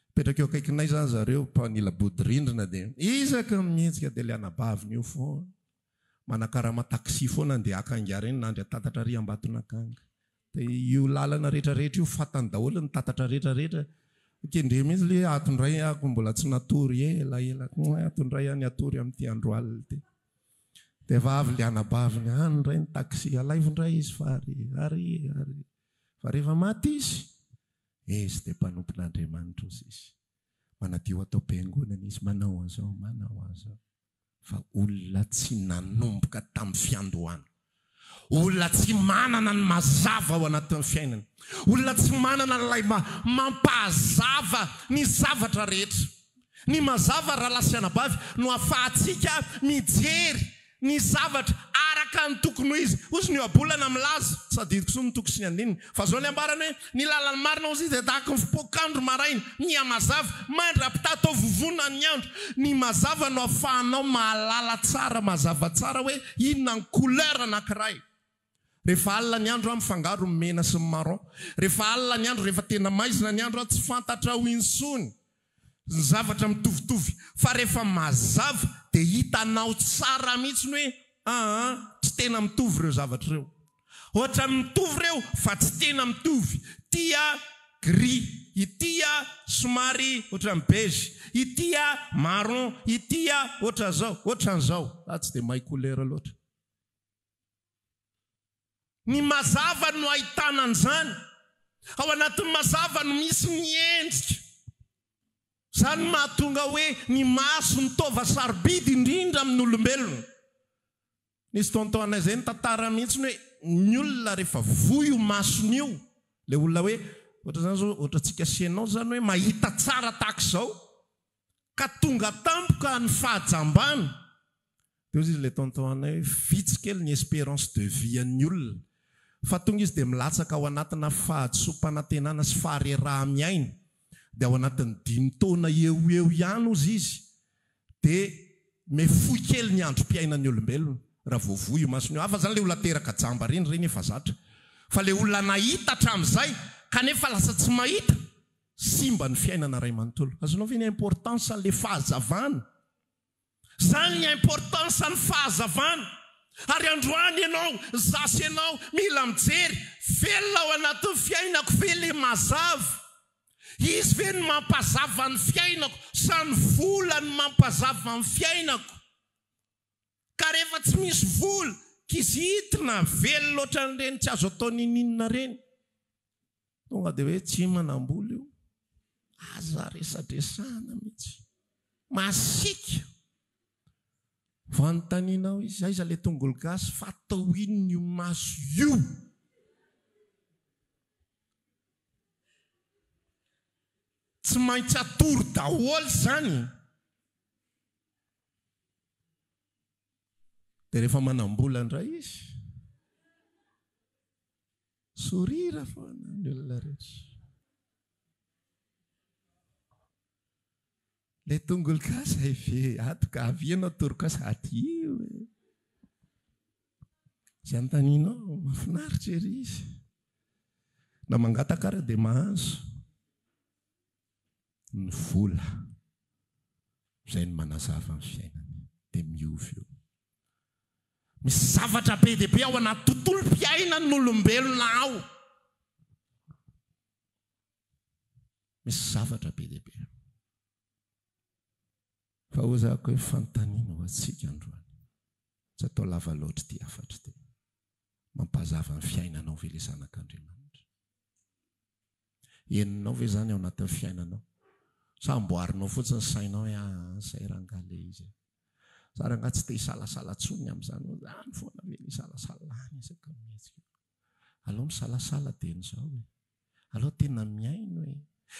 mipetraka eo akaikinay izany zareo, mpanila bodirindrina dia isaky ny mihetsika dia ilay anabaviny io foana. Manakarama taxi foana andeha haka ingahy reny na andry an-tatatra ary Ambatonakanga. Dia io lalana rehetra rehetra io fantany daholo ny tatatra rehetra rehetra. Kendreo mihitsy le ato indray aho mbola tsy natory ela ela ato indray aho ny hatory amin'ity andro alina ity. Dia efa avy le anabaviny any indray ny taxi alaivo indray izy fa ary ary ary. Fa rehefa maty izy, izy dia mpanompon'Andriamanitra ozy izy. Manadio ato am-piangonana izy, manao an'izao, manao an'izao. Fa olona tsy nanomboka tamin'ny fiandohana. Olona tsy manana ny mazava ao anatin'ny fiainany. Olona tsy manana ilay mampahazava ny zavatra rehetra. Ny mazava rahalahy sy anabavy no ahafahantsika mijery ny zavatra araka ny tokony ho izy. Hozy ny ohabolana milaza, tsy tadidiko intsony ny toko sy ny andininy, fa izao ny ambarany hoe, Ny lalan'ny marina hozy izy dia tahaka ny fipoak'andro maraina, miha-mazava, mandra-pitatao vovona ny andro. Ny mazava no ahafahanao mahalala tsara, mazava tsara hoe inona ny couleur anankiray. Rehefa alina ny andro, mifangaro ny mena sy ny marron. Rehefa alina ny andro, rehefa tena maizina ny andro, tsy fantatrao intsony ny zavatra mitovitovy. Fa rehefa mazava dia hitanao tsara mihitsy ny hoe aa tsy tena mitovy ireo zavatra ireo. Ohatran'ny mitovy ireo fa tsy tena mitovy. Ity a gris, ity a somary ohatran'ny beige, ity a marron, ity a ohatran'izao, ohatran'izao. Za tsy dia mahay couleur loatra. Ny mazava no ahitana an'izany. Ao anatin'ny mazava no misy ny endrika. Izany no mahatonga hoe ny maso no taova sarobidy indrindra amin'ny olombelona. Nisy tonton anay izay nitantara mihitsy hoe ny olona rehefa voa io masony io, ilay olona hoe ohatran'izany izao, ohatrantsika sy ianao izany hoe mahita tsara tahaka izao, ka tonga tampoka ny fahajambana, Dia hozy izy ilay tonton anay hoe vitsy kely ny espérance de vie an'ny olona fa tonga izy dia milatsaka ao anatina fahadisoam-panantenana sy fahareraha-miaina dia ao anatin'ny dimy taona eo ho eo ihany hozy izy dia me fohy kely ny androm-piainan'ny olombelona raha vao voa io masony io. Hafa izany ilay olona teraka jamba ireny, ireny efa zatra fa ilay olona nahita hatramin'izay kanefa lasa tsy mahita, simba ny fiainana iray manontolo. Azonao ve ny importance an'ilay fahazavana? Zany ny importance ny fahazavana. Ary androany ianao, za sy ianao, mila mijery, velona ao anatin'ny fiainako ve le mazava? Izy ve no mampazava ny fiainako sa ny vola no mampazava ny fiainako? Ka rehefa tsy misy vola, kizitina, velona ohatran'ireny tsy azo atao ninoninona ireny. Tonga dia hoe tsy manambola io. Aza resadresahana mihitsy. Masiaka. Vao anontanianao izy, aiza ilay tongolo gasy fa atao inona io maso io? Tsy maintsy atoro daholo izany. Dia rehefa manambola indray izy. Sourire foana ny olona rehetra. Le tongolo gasy hay ve ato ka avia ianao toroko azy aty io e. Izay anontanianao mahafinaritra ery izy. Na mangataka ara dia mahazo. Ny vola izay no manazava ny fiainany dia miova io. Misy zavatra be dia be ao anaty tontolom-piainan'olombelona ao. Misy zavatra be dia be. Fa hoy zako hoe fanontaniana ho antsika androany. Tsy atao lava loatra ity hafatra ity. Mampahazava ny fiainanao ve ilay Zanak'Andriamanitra? Henonao ve izany ao anatin'ny fiainanao? Sa amboarinao fotsiny ny sainao hoe aa izay rangahy ilay izy e. Za rangahy tsy te hisalasala intsony amin'izany hoe any foana ve ny hisalasala any isaka mihetsika. Aleo misalasala dieny izao e. Aleo tena mihaino e.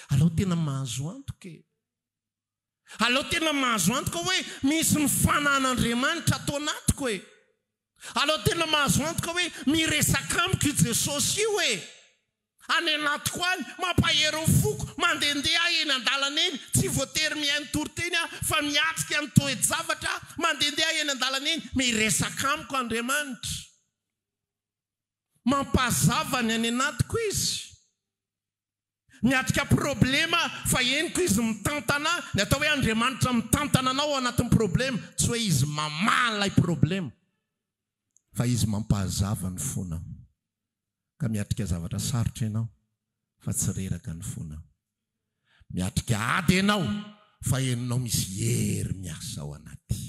Aleo tena mahazo antoka e. Aleo tena mahazo antoka hoe misy ny fanan'Andriamanitra ato anatiko e! Aleo tena mahazo antoka hoe miresaka amiko io Jesosy io e! Any anatiko any, mampahery ny foko, mandehandeha aho eny an-dalana eny, tsy voatery mihaino toriteny aho fa miatrika ny toe-javatra aho, mandehandeha aho eny an-dalana eny, miresaka amiko Andriamanitra. Mampahazava ny any anatiko Izy. Miatrika problema fa henoko izy mitantana, ny atao hoe Andriamanitra mitantana anao ao anatin'ny problema, tsy hoe izy mamaha an'ilay problema fa izy mampahazava ny fonao. Ka miatrika zavatra sarotra ianao fa tsy reraka ny fonao. Miatrika ady ianao fa henonao misy hery miasa ao anaty.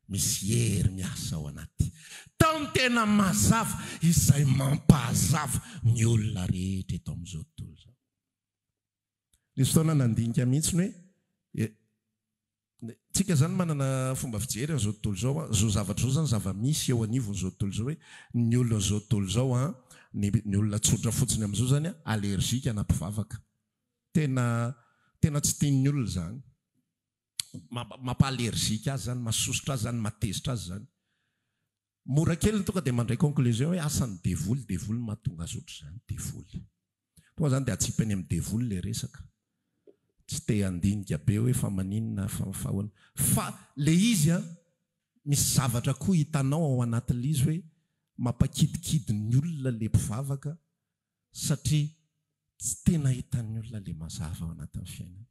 Misy hery miasa ao anaty. Tao ny tena mazava izay mampahazava ny olona rehetra eto amin'izao tontolo izao. Nisy fotoana nandinika mihitsy ny hoe tsika izany manana fomba fijery an'izao tontolo izao, izao zavatra izao izany zava-misy eo anivon'izao tontolo izao hoe ny olon'izao tontolo izao an, ny olona tsotra fotsiny amin'izao izany an, allergique ana mpivavaka. Tena tena tsy tian'ny olona izany. Mampa-allergique azy izany, mahasosotra azy izany, mahatezitra azy izany. Mora kely ny tonga dia mandray conclusion hoe asan'ny devoly, devoly no mahatonga azy ohatr'izany, devoly. Tonga izany dia atsipy any amin'ny devoly ilay resaka. Tsy te handinika be hoe fa maninona, fa fa ahoana. Fa ilay izy an, misy zavatra koa hitanao ao anatin'ilay izy hoe mampakidikidy ny olona ilay mpivavaka satria tsy tena hitan'ny olona ilay mazava ao anatin'ny fiainany.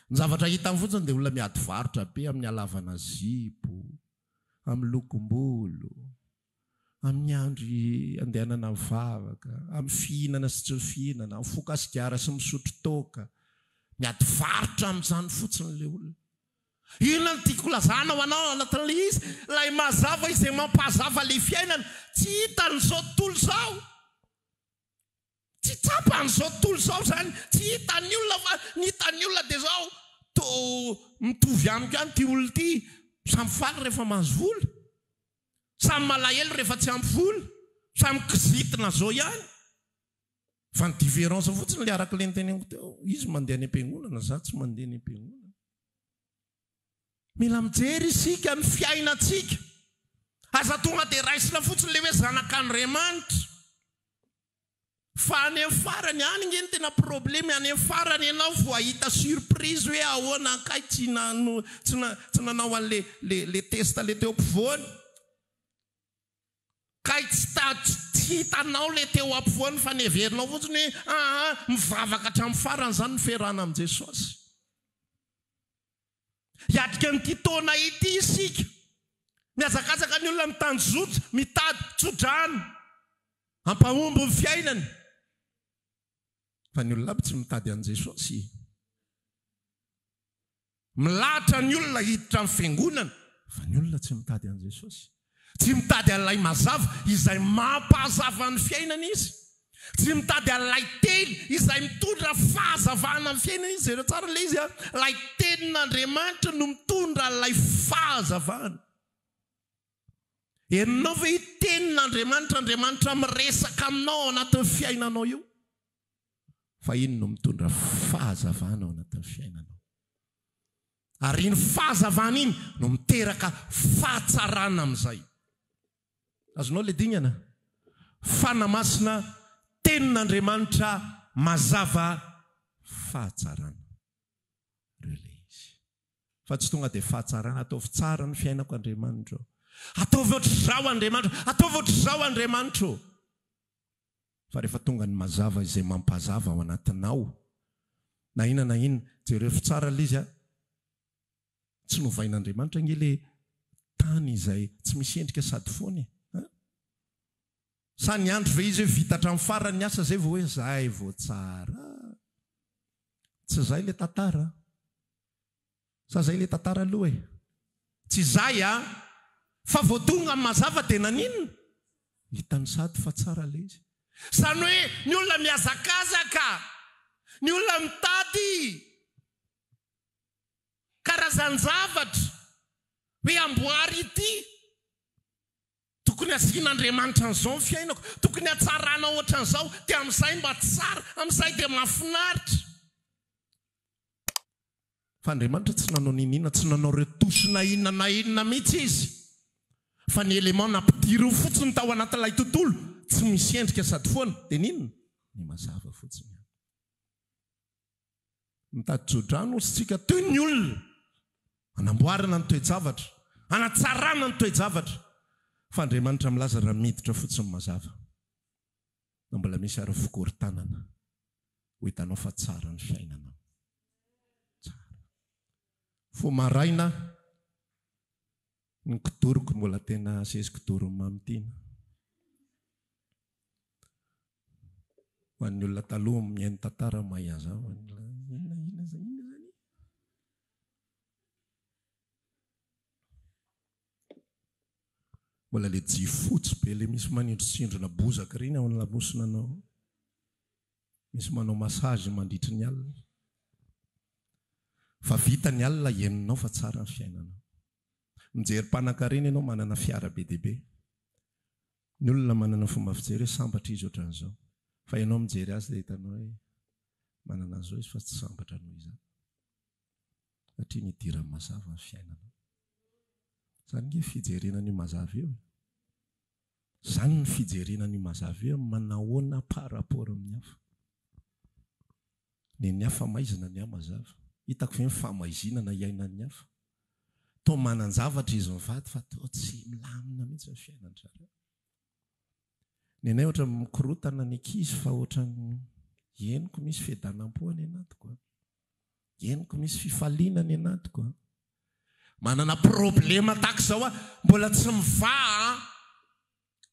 Ny zavatra hitany fotsiny dia olona miady varotra be amin'ny halavana zipo, amin'ny lokom-bolo, amin'ny andro andehanana mivavaka, amin'ny fihinana sy tsy mifihinana, mifoka sigara sy misotro toaka. Miady varotra amin'izany fotsiny ilay olona. Inona no tiako lazana ho anao ao anatin'ilay izy? Ilay mazava izay mampahazava ilay fiainana, tsy hitan'izao tontolo izao. Tsy tsapan'izao tontolo izao izany, tsy hitan'ny olona fa ny hitan'ny olona dia izao, toa mitovy amiko ihany ity olona ity, samy faly rehefa mahazo vola, samy malahelo rehefa tsy ampy vola, samy kizitina izao ihany. Fa ny différence fotsiny ilay araka ilay noteneniko teo, izy mandeha any am-piangonana, izaho tsy mandeha any am-piangonana. Mila mijery isika ny fiainantsika. Aza tonga dia raisina fotsiny ilay hoe zanak'Andriamanitra. Fa any amin'ny farany, any nge no tena probleme, any amin'ny farany ianao vao hahita surprise hoe ahoana kay tsy tsy tsy nanao an'le le le test le teo ampovoany. Kay tsy ta tsy hitanao le teo ampovoany fa neverinao fotsiny hoe aa mivavaka hatramin'ny farany izany ny fiarahana amin'i Jesosy. Hiatrika an'ity taona ity isika. Mihazakazaka ny olona mitanjozotra, mitady tso-drano hampahomby ny fiainany. Fa ny olona aby tsy mitady an'i Jesosy. Milahatra ny olona hiditra amin'ny fiangonana, fa ny olona tsy mitady an'i Jesosy. Tsy mitady an'ilay mazava izay mampahazava ny fiainana izy. Tsy mitady an'ilay teny izay mitondra fahazavana amin'ny fiainana izy. Jereo tsara ilay izy an! Ilay tenin'Andriamanitra no mitondra an'ilay fahazavana. Henonao ve io tenin'Andriamanitra, Andriamanitra miresaka aminao ao anatin'ny fiainanao io? Fa iny no mitondra fahazavana ao anatin'ny fiainanao. Ary iny fahazavana iny no miteraka fahatsarana amin'izay. Azonao ilay dingana? Fanahy Masina, Tenin'Andriamanitra mazava, fahatsarana. Ireo ilay izy. Fa tsy tonga dia fahatsarana, ataovy tsara ny fiainako Andriamanitra ô. Ataovy ohatr'izao Andriamanitra ô. Ataovy ohatr'izao Andriamanitra ô. Fa rehefa tonga ny mazava izay mampazava ao anatinao, na inona na inona, jereo tsara ilay izy a, tsy novain'Andriamanitra ange ilay. tany izay tsy misy endrika sady foana e? An? Sa niandry ve izy hoe vita hatramin'ny farany ny asa zay vao hoe zay vao tsara? Tsy zay le tantara an! Sa zay le tantara aloha e? Tsy zay an! Fa vao tonga ny mazava dia naninona? Hitany sady fa tsara le izy. Zany hoe ny olona mihazakazaka, ny olona mitady karazan-javatra hoe amboary ity. Tokony asian'Andriamanitra an'izao ny fiainako, tokony hatsarana ohatran'izao, dia amin'izay mba tsara, amin'izay dia mahafinaritra. Fa Andriamanitra tsy nanao n'inon'inona, tsy nanao retouche na inona na inona mihitsy Izy. Fa ny élément nampidiriny fotsiny tao anatin'ilay tontolo, tsy misy endrika sady foana, dia n'inona? Ny mazava fotsiny ihany. Mitady tsodrano hozy tsika toy ny olona hanamboarana ny toe-javatra, hanatsarana ny toe-javatra. Fa Andriamanitra milaza raha miditra fotsiny mazava na mbola misy ary fikorontanana, ho hitanao fa tsara ny fiainanao. Tsara. Vao maraina ny kidoroko mbola tena sesy kidoron'i Mamitiana. Ho an'ny olona taloha mihaino tantara mahay an'izany ho an'ny olona inona inona izany inona izany? Mbola le jifotsy be le misy manindritsindrona bozaka ireny ao an-lamosina anao. Misy manao massage mandritry ny alina. Fa vita ny alina henonao fa tsara ny fiainanao. Mijery mpanankarena ianao manana fiara be dia be. Ny olona manana fomba fijery hoe sambatra izy ohatran'izao. Fa ianao mijery azy dia hitanao hoe manana an'izao izy fa tsy sambatra noho izany. Satria nidiran'ny mazava ny fiainanao. Izany ange fijerena an'io mazava io e. Izany ny fijerena an'io mazava io manahoana par rapport amin'ny hafa. Nen'ny hafa maizina ny ahy mazava. Hitako ve ny fahamaizinana iainan'ny hafa? Toa manan-javatra izy mivady fa toa tsy milamina mihitsy ny fiainan-dry zareo. Nenay ohatran'ny mikorotana ny ankizy fa ohatran'ny henoko misy fiadanam-po any anatiko a. Henoko misy fifaliana any anatiko a. Manana problema tahaka izao aho, mbola tsy mivaha an.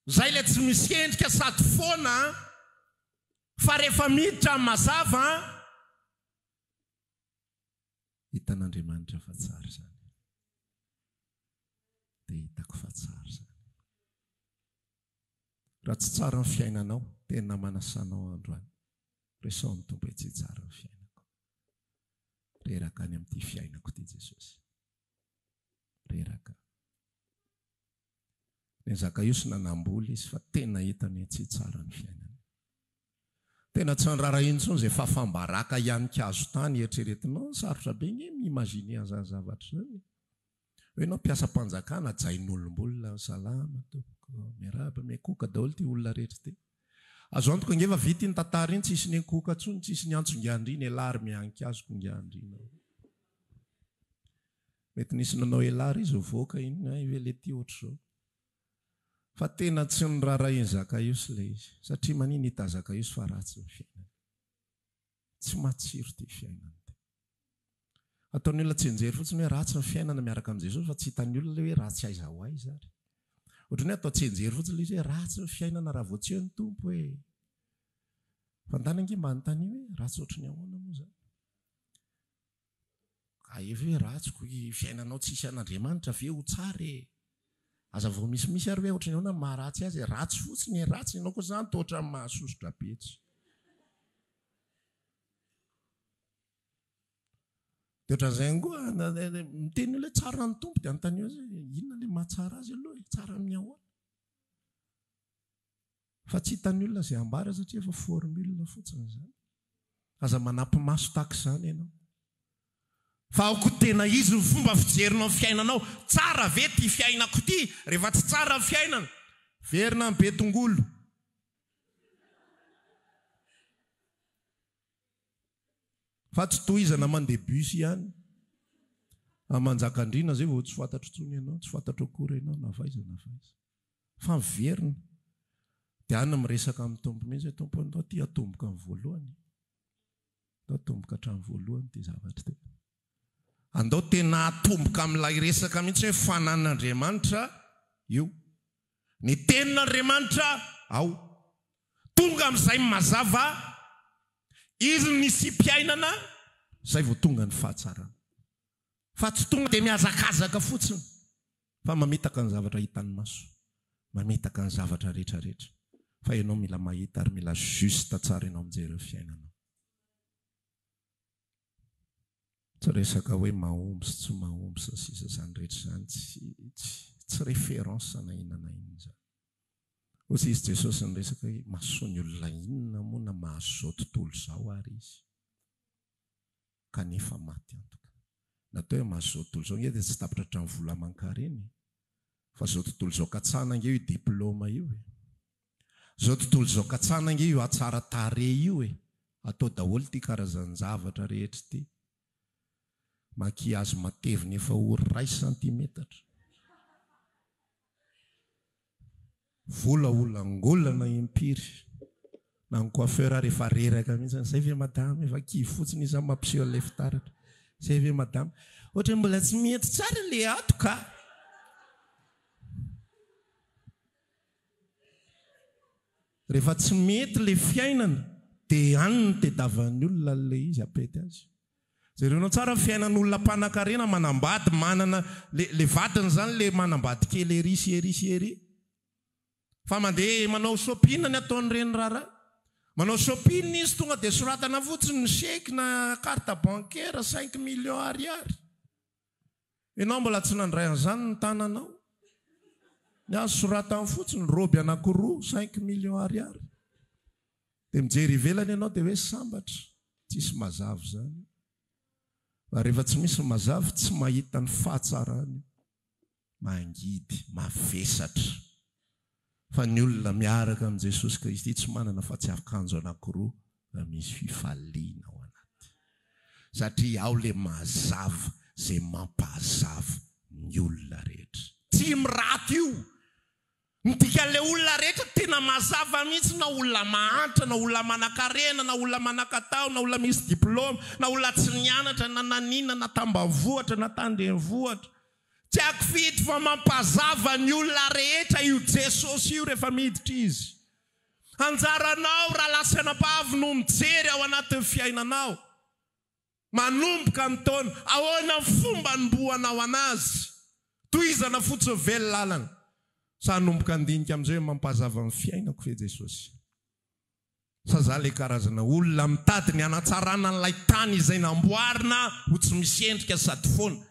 Izay ilay tsy misy endrika sady foana an. Fa rehefa miditra amin'ny mazava an, hitan'Andriamanitra fa tsara izany. Dia hitako fa tsara izany. Raha tsy tsara ny fiainanao, tena manasa anao androany. Resaho amin'ny Tompo hoe tsy tsara ny fiainako. Reraka any amin'ity fiainako ity Jesosy. Reraka. Ny Zakaiosy nanambola izy fa tena hitany hoe tsy tsara ny fiainany. Tena tsy niraharahiany intsony izay fahafaham-baraka hianika-hazo tany eritreretinao. Sarotra be nge mi-imaginer an'izany zavatra izany. Hoe ianao mpiasam-panjakana hajain'olombolona, salama tompoko, miarahaba, miankohoka daholo ity olona rehetra ity. Azo antoka ange fa vita iny tantara iny, tsisy niankohoka intsony, tsisy niantso ingahy-andriana, elah ary mianika-hazo ko ingahy-andriana. Mety nisy nanao elah ary izy nivoaka iny, hay ve le ty ohatr'izao. Fa tena tsy noraharahian'i Zakaiosy ilay izy. Satria manina hita Zakaiosy fa ratsy ny fiainany. Tsy matsiro ity fiainana ity. Ataon'ny olona tsianjery fotsiny hoe ratsy ny fiainana miaraka amin'i Jesosy fa tsy hitan'ny olona ilay hoe ratsy aiza ho aiza ary. Ohatran'ny hoe atao tsianjery fotsiny ilay izy hoe ratsy ny fiainana raha vao tsy eo ny Tompo e. Fa ndana ange mba anontanio hoe ratsy ohatry ny ahoana moa izany. Ka efa hoe ratsy ko i fiainanao tsisy an'Andriamanitra ve ho tsara e? Aza vao misimisy ary hoe ohatran'ny ahoana ny maharatsy azy e? Ratsy fotsiny e, ratsy, ianao koa zany toa ohatran'ny mahasosotra be tsy. Dia ohatran'izay ihany koa, miteny olona hoe tsara ny Tompo dia anontanio azy hoe inona ilay mahatsara azy aloha e? Tsara amin'ny ahoana? Fa tsy hitan'ny olona izay ambara satria efa formule fotsiny izany. Aza manapy maso tahaka izany ianao. Fa aoka ho tena izy ny fomba fijerinao ny fiainanao. Tsara ve ity fiainako ity? Rehefa tsy tsara ny fiainana, verina any Betongolo. Fa tsy tohizana mandeha bus ihany. A Manjakandriana izay vao tsy fantatro intsony ianao, tsy fantatro akory ianao na avy aiza na avy aiza. Fa miverina. Dia any miresaka amin'ny Tompo mihitsy hoe Tompo ndao ity atomboka amin'ny voalohany. Ndao atomboka hatramin'ny voalohany ity zavatra ity. Andao tena hatomboka amin'ilay resaka mihitsy hoe fananan'Andriamanitra io. Ny tenin'Andriamanitra ao. Tonga amin'izay mazava izy ny nisiam-piainana, izay vao tonga ny fahatsarana. Fa tsy tonga dia mihazakazaka fotsiny fa mamitaka ny zavatra hitan'ny maso, mamitaka ny zavatra rehetra rehetra. Fa ianao mila mahita ary mila juste tsara ianao mijery ny fiainanao. Tsy resaka hoe mahomby sy tsy mahomby sy ny sisa izany rehetra izany tsy tsy tsy référence na inona na inona izany. Hoy izy Jesosy niresaka hoe mahasoa ny olona inona moa na mahazo izao tontolo izao ary izy kanefa maty antoka. Ny atao hoe mahazo izao tontolo izao ange dia tsy tapitra hatramin'ny vola aman-karena e. Fa izao tontolo izao katsahana ange io diplôme io e. Izao tontolo izao katsahana ange io hatsara tarehy io e. Atao daholo ity karazan-javatra rehetra ity. Maquillage matevina efa ho iray santimetatra. Vola olangolana impiry. Na ny coiffeur ary efa reraka mihitsy. Zay ve madama? Efa kivy fotsiny izy mampiseho an'ilay fitaratra. Zay ve madama? Ohatran'ny mbola tsy mety tsara ilay ato ka. Rehefa tsy mety ilay fiainana dia any no tediavan'ny olona an'ilay izy hampety azy. Jerenao tsara ny fiainan'olona mpanankarena manambady manana le le vadiny izany le manambady kely ery sy ery sy ery. Fa mandeha manao shopping ny ataon'ireny raharaha. Manao shopping izy tonga dia soratana fotsiny ny chèque na carte bancaire cinq millions ariary. Ianao mbola tsy nandray an'izany ny tananao. Ny azy soratany fotsiny robe anankiroa cinq millions ariary. Dia mijery ivelany ianao dia hoe sambatra. Tsisy mazava izany. Fa rehefa tsy misy ny mazava tsy mahita ny fahatsarany io. Mangidy, mavesatra. Fa ny olona miaraka amin'i Jesosy Kristy tsy manana fa tsy akanjo anankiroa fa misy fifaliana ao anaty. Satria ao ilay mazava izay mampahazava ny olona rehetra. Tsy miraty io. Ny dikan'ilay olona rehetra tena mazava mihitsy na olona mahantra na olona manankarena na olona manan-katao na olona misy diplôme na olona tsy nianatra na naninona na tambanivohitra na tandrenivohitra. Tsy akifidy fa mampazava ny olona rehetra io Jesosy io rehefa miditra Izy. Anjaranao rahalahy sy anabavy no mijery ao anatin'ny fiainanao. Manomboka ny taona, ahoana ny fomba anombohanao anazy? Tohizana fotsiny ve ny lalana? Sa hanomboka handinika amin'izay hoe mampazava ny fiainako ve Jesosy? Sa za ilay karazana olona mitady ny hanatsarana an'ilay tany izay namboarina ho tsy misy endrika sady foana?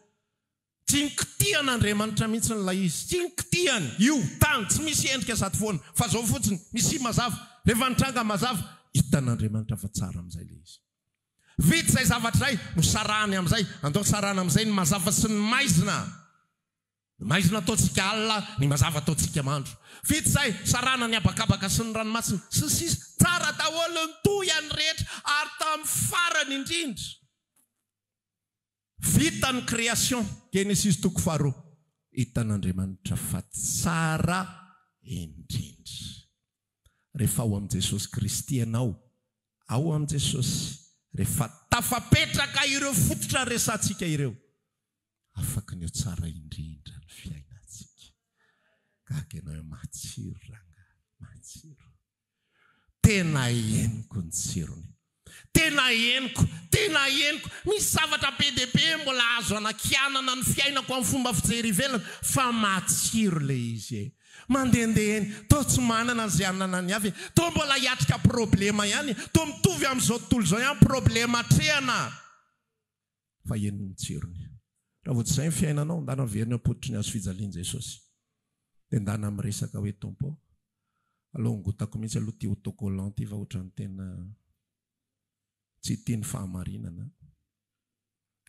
Tsy nikitihan'Andriamanitra mihitsy ilay izy. Tsy nikitihany io tany tsy misy endrika sady foana. Fa izao fotsiny, misy mazava. Rehefa nitranga mazava, hitan'Andriamanitra fa tsara amin'izay ilay izy. Vita izay zavatra izay, nosarahany amin'izay. Andao sarahana amin'izay ny mazava sy ny maizina. Ny maizina ataontsika alina, ny mazava ataontsika mandro. Vita izay, sarahana ny habakabaka sy ny ranomasina, sy ny sisa. Tsara daholo ny tohiny rehetra ary tamin'ny farany indrindra. Vita ny création, Genesisy toko faharoa, hitan'Andriamanitra fa tsara indrindra. Rehefa ao amin'i Jesosy Kristy ianao, ao amin'i Jesosy, rehefa tafapetraka ireo fototra resahantsika ireo, afaky ny ho tsara indrindra ny fiainantsika. Gaga ianao hoe matsiro rangahy, matsiro. Tena henoko ny tsirony. Tena henoko, tena henoko. Misy zavatra be dia be mbola azo anakianana ny fiainako amin'ny fomba fijery ivelany fa matsiro ilay izy e. Mandehandeha eny, toa tsy manana an'izay ananan'ny hafa e. Toa mbola hiatrika problema ihany e. Toa mitovy amin'izao tontolo izao ihany problema atrehana. Fa heno ny tsirony. Raha vao tsy izay ny fiainanao, ndana miverina eo am-pototry ny hazo fijalian'i Jesosy. Dia ndana miresaka hoe, Tompo ô, aleo hongotako mihitsy aloha ity autocollant ity fa ohatran'ny tena tsy tia ny fahamarinana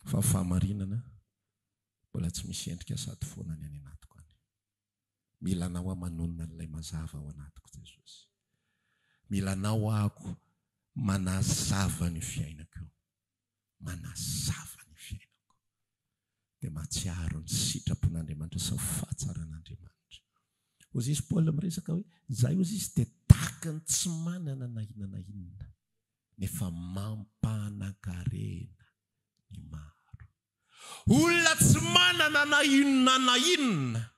fa ny fahamarinana mbola tsy misy endrika sady foana ny any anatiko any. Mila anao aho manonona an'ilay mazava ao anatiko Jesosy. Mila anao aho manazava ny fiainako io. Manazava ny fiainako. Dia mahatsiaro ny sitrapon'Andriamanitra sy ny fahatsaran'Andriamanitra. Hozy izy Paoly miresaka hoe, izahay hozy izy dia tahaka ny tsy manana na inona na inona, nefa mampanan-karena ny maro. Olona tsy manana na inona na inona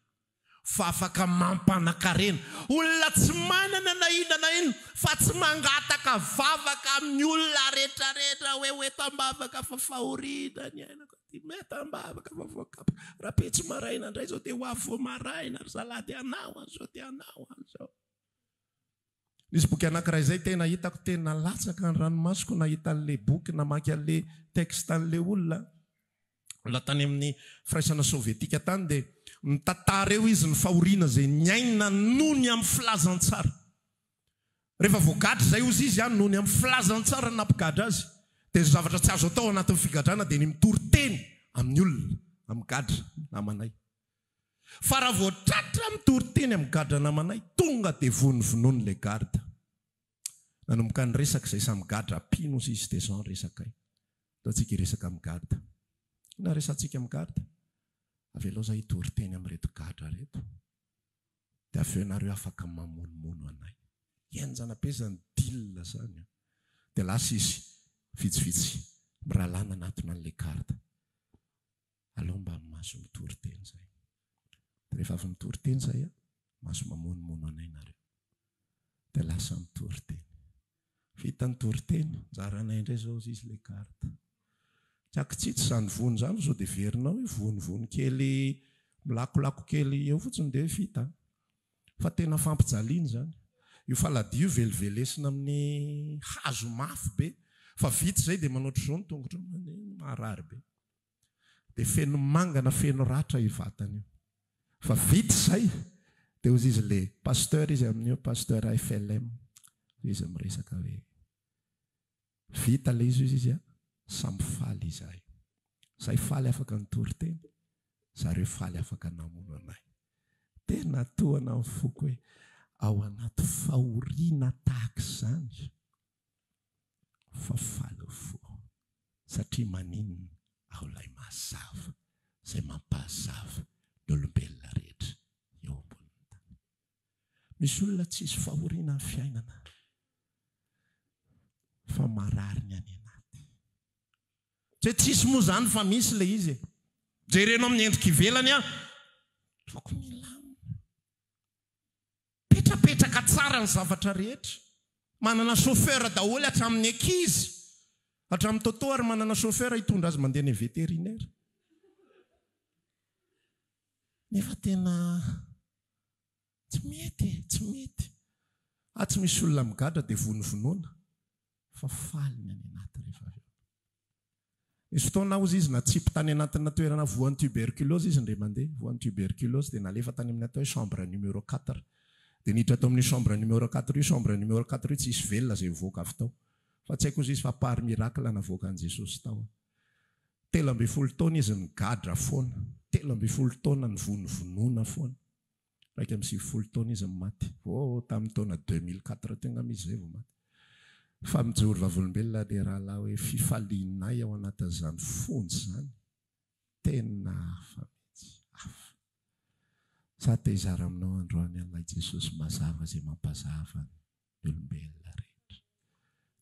fa afaka mampanakarena. Olona tsy manana na inona na inona fa tsy mangataka vavaka amin'ny olona rehetrarehetra hoe ho eto am-bavaka fa fahoriana ny ainako aty. Mety am-bavaka fa voakapoka. Rahampitso maraina indray izao dia ho avy vao maraina ry zalahy dia hanao an'izao dia hanao an'izao. Nisy boky anankiray izay tena hitako tena latsaka ny ranomasoko nahita an'ilay boky namaky an'ilay texte an'ilay olona. Olona tany amin'ny firaisana sovietika tany dia mitantara eo izy ny fahoriana izay niainina noho ny amin'ny filazantsara. Rehefa voagadra izay hozy izy noho ny amin'ny filazantsara no nampigadra azy. Dia ny zavatra tsy azo atao anatin'ny figadrana dia ny mitory teny amin'ny olona, amin'ny gadra namanay. Fa raha vao tratra mitory teny amin'ny gadra namanay, tonga dia vonovonoiny ilay garde. Nanomboka niresaka izay samy gadra mpino hozy izy dia izao ny resakay. Ndao tsika hiresaka amin'ny garde. Inona resatsika amin'ny garde? Avelao za hitory teny amin'ireto gadra ireto. Dia avy eo nareo afaka mamonomono anay. Henjana be izany deal izany an. Dia lasa izy vitsivitsy mirahalahy nanatona an'ilay garde. Aleo mba mahazo mitory teny zay. Dia rehefa avy mitory teny zay an, mahazo mamonomono anay nareo. Dia lasa mitory teny. Vita ny toriteny, anjaranay indray zao hozy izy le garde. Tsy ankitsitsy izany vono izany fa sao dia heverinao hoe vonovono kely milakolako kely eo fotsiny dia hoe vita an. Fa tena fampijaliana izany. Io faladia io velivelesina amin'ny hazo mafy be. Fa vita izay dia manao ohatr'izao ny tongotrao, marary be. Dia feno mangana feno ratra io vatana io. Fa vita izay dia hozy izy le pasteur izy amin'io, pasteur FLM, hoy izy miresaka hoe vita ilay izy hozy izy a, samy faly izahay. Izahay faly afaka nitory teny, zareo faly afaka namono anay. Tena tohana ny foko hoe ao anaty fahoriana tahaka izany fa faly ny fo satria maninona ao ilay mazava izay mampahazava ny olombelona rehetra eo ambonin'ny tany. Misy olona tsisy fahoriana ny fiainana fa marary ny any anaty. Tsy hoe tsisy moa izany fa misy ilay izy e. Jerena amin'ny endrika ivelany an, tokony hilamina. Petrapetraka tsara ny zavatra rehetra. Manana chauffeur daholo hatramin'ny ankizy. Hatramin'ny Toto ary manana chauffeur hitondra azy mandeha any vétérinaire. Nefa tena tsy mety e, tsy mety. Ah tsy misy olona migadra dia vonovonoina fa faly ny any anaty rehefa avy eo. Nisy fotoana hozy izy natsipy tany anatina toerana voan'ny tuberculose izy indray mandeha, voan'ny tuberculose dia nalefa tany amin'ny atao hoe chambre numéro quatre. Dia niditra tao amin'io chambre numéro quatre io, chambre numéro quatre io tsisy velona izay hivoaka avy tao. Fa tsy haiko hozy izy fa par miracle navoakan'i Jesosy tao. 13 taona izy nigadra foana, 13 taona nivonovonoana foana. 91 taona izy no maty. Vao tamin'ny taona 2004 teo angamba izy izay vao maty. Fa mijoro vavolombelona ilay rahalahy hoe fifalianay ao anatin'izany fonja izany, tena hafa mihitsy, hafa. Za te hizara aminao androany an'ilay Jesosy mazava izay mampazava ny olombelona rehetra.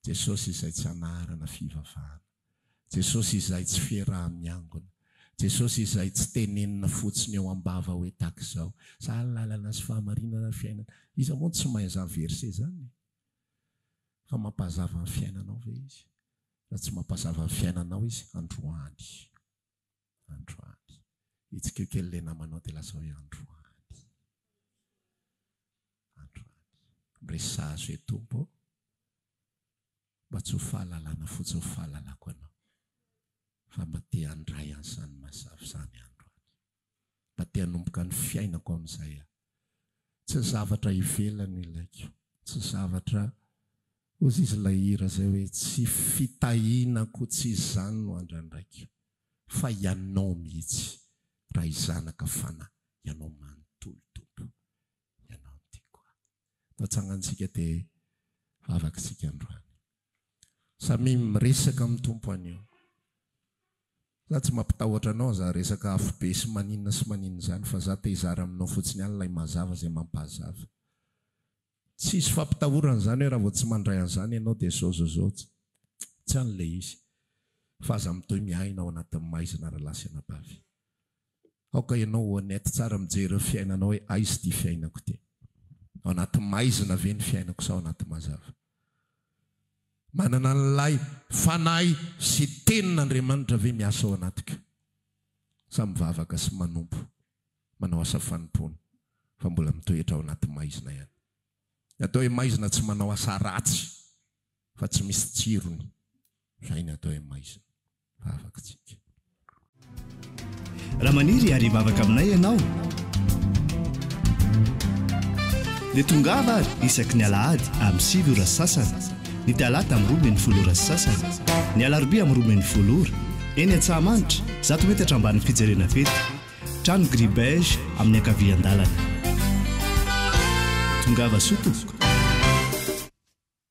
Jesosy izay tsy anarana fivavahana. Jesosy izay tsy fiaraha-miangona. Jesosy izay tsy tenenina fotsiny eo am-bava hoe tahaka izao. Za ny lalana sy fahamarinana ary fiainana. Iza moa no tsy mahay an'izany verset izany e? Fa mampazava ny fiainanao ve izy? Raha tsy mampazava ny fiainanao izy, androany. Androany. Hitsikio kely ilay namanao dia lazao hoe androany. Androany. Miresaha azy hoe Tompo ô, mba tsy ho fahalalana fotsiny ny fahalalako Anao, fa mba te handray an'izany mazava izany aho androany. Mba te hanomboka ny fiainako amin'izay aho. Tsy zavatra ivelany no ilaiko, tsy zavatra, hozy izy ilay hira izay hoe tsy fitahiana koa tsy izany no andrandraiko, fa Ianao mihitsy, Ray Zanaka Fanahy, Ianao manontolo Tompo. Ianao no tiako ahy. Natsangantsika dia vavakitsika androany. Samia miresaka amin'ny Tompo anio. Za tsy mampitahotra anao za resaka afobe sy maninona sy maninona izany fa za te hizara aminao fotsiny ihany ilay mazava izay mampahazava. Tsisy fampitahorana izany hoe raha vao tsy mandray an'izany ianao dia zao zao zao. Tsy any ilay izy. Fa aza mitohy miaina ao anatin'ny maizina rahalahy sy anabavy. Aoka ianao ho honnête tsara mijery ny fiainanao hoe aiza ity fiainako ity. Ao anaty maizina ve ny fiainako sa ao anaty mazava. Manana an'ilay Fanahy sy Tenin'Andriamanitra ve miasa ao anatiko? Sa mivavaka sy manompo, manao asa fanompoana, fa mbola mitoetra ao anaty maizina ihany? Ny atao hoe maizina tsy manao asa ratsy fa tsy misy tsirony. Izay ny atao hoe maizina. Vavaka tsika. Raha maniry ary hivavaka aminay ianao dia tongava ary isaky ny alahady amin'ny 9 ora sy sasany, ny talata amin'ny 12 ora sy sasany, ny alarobia amin'ny 12 ora, eny Antsahamanitra, 100 metatra ambanin'ny fijerena fety, trano gris beige amin'ny ankavian-dalana. Tongava soa tompoko.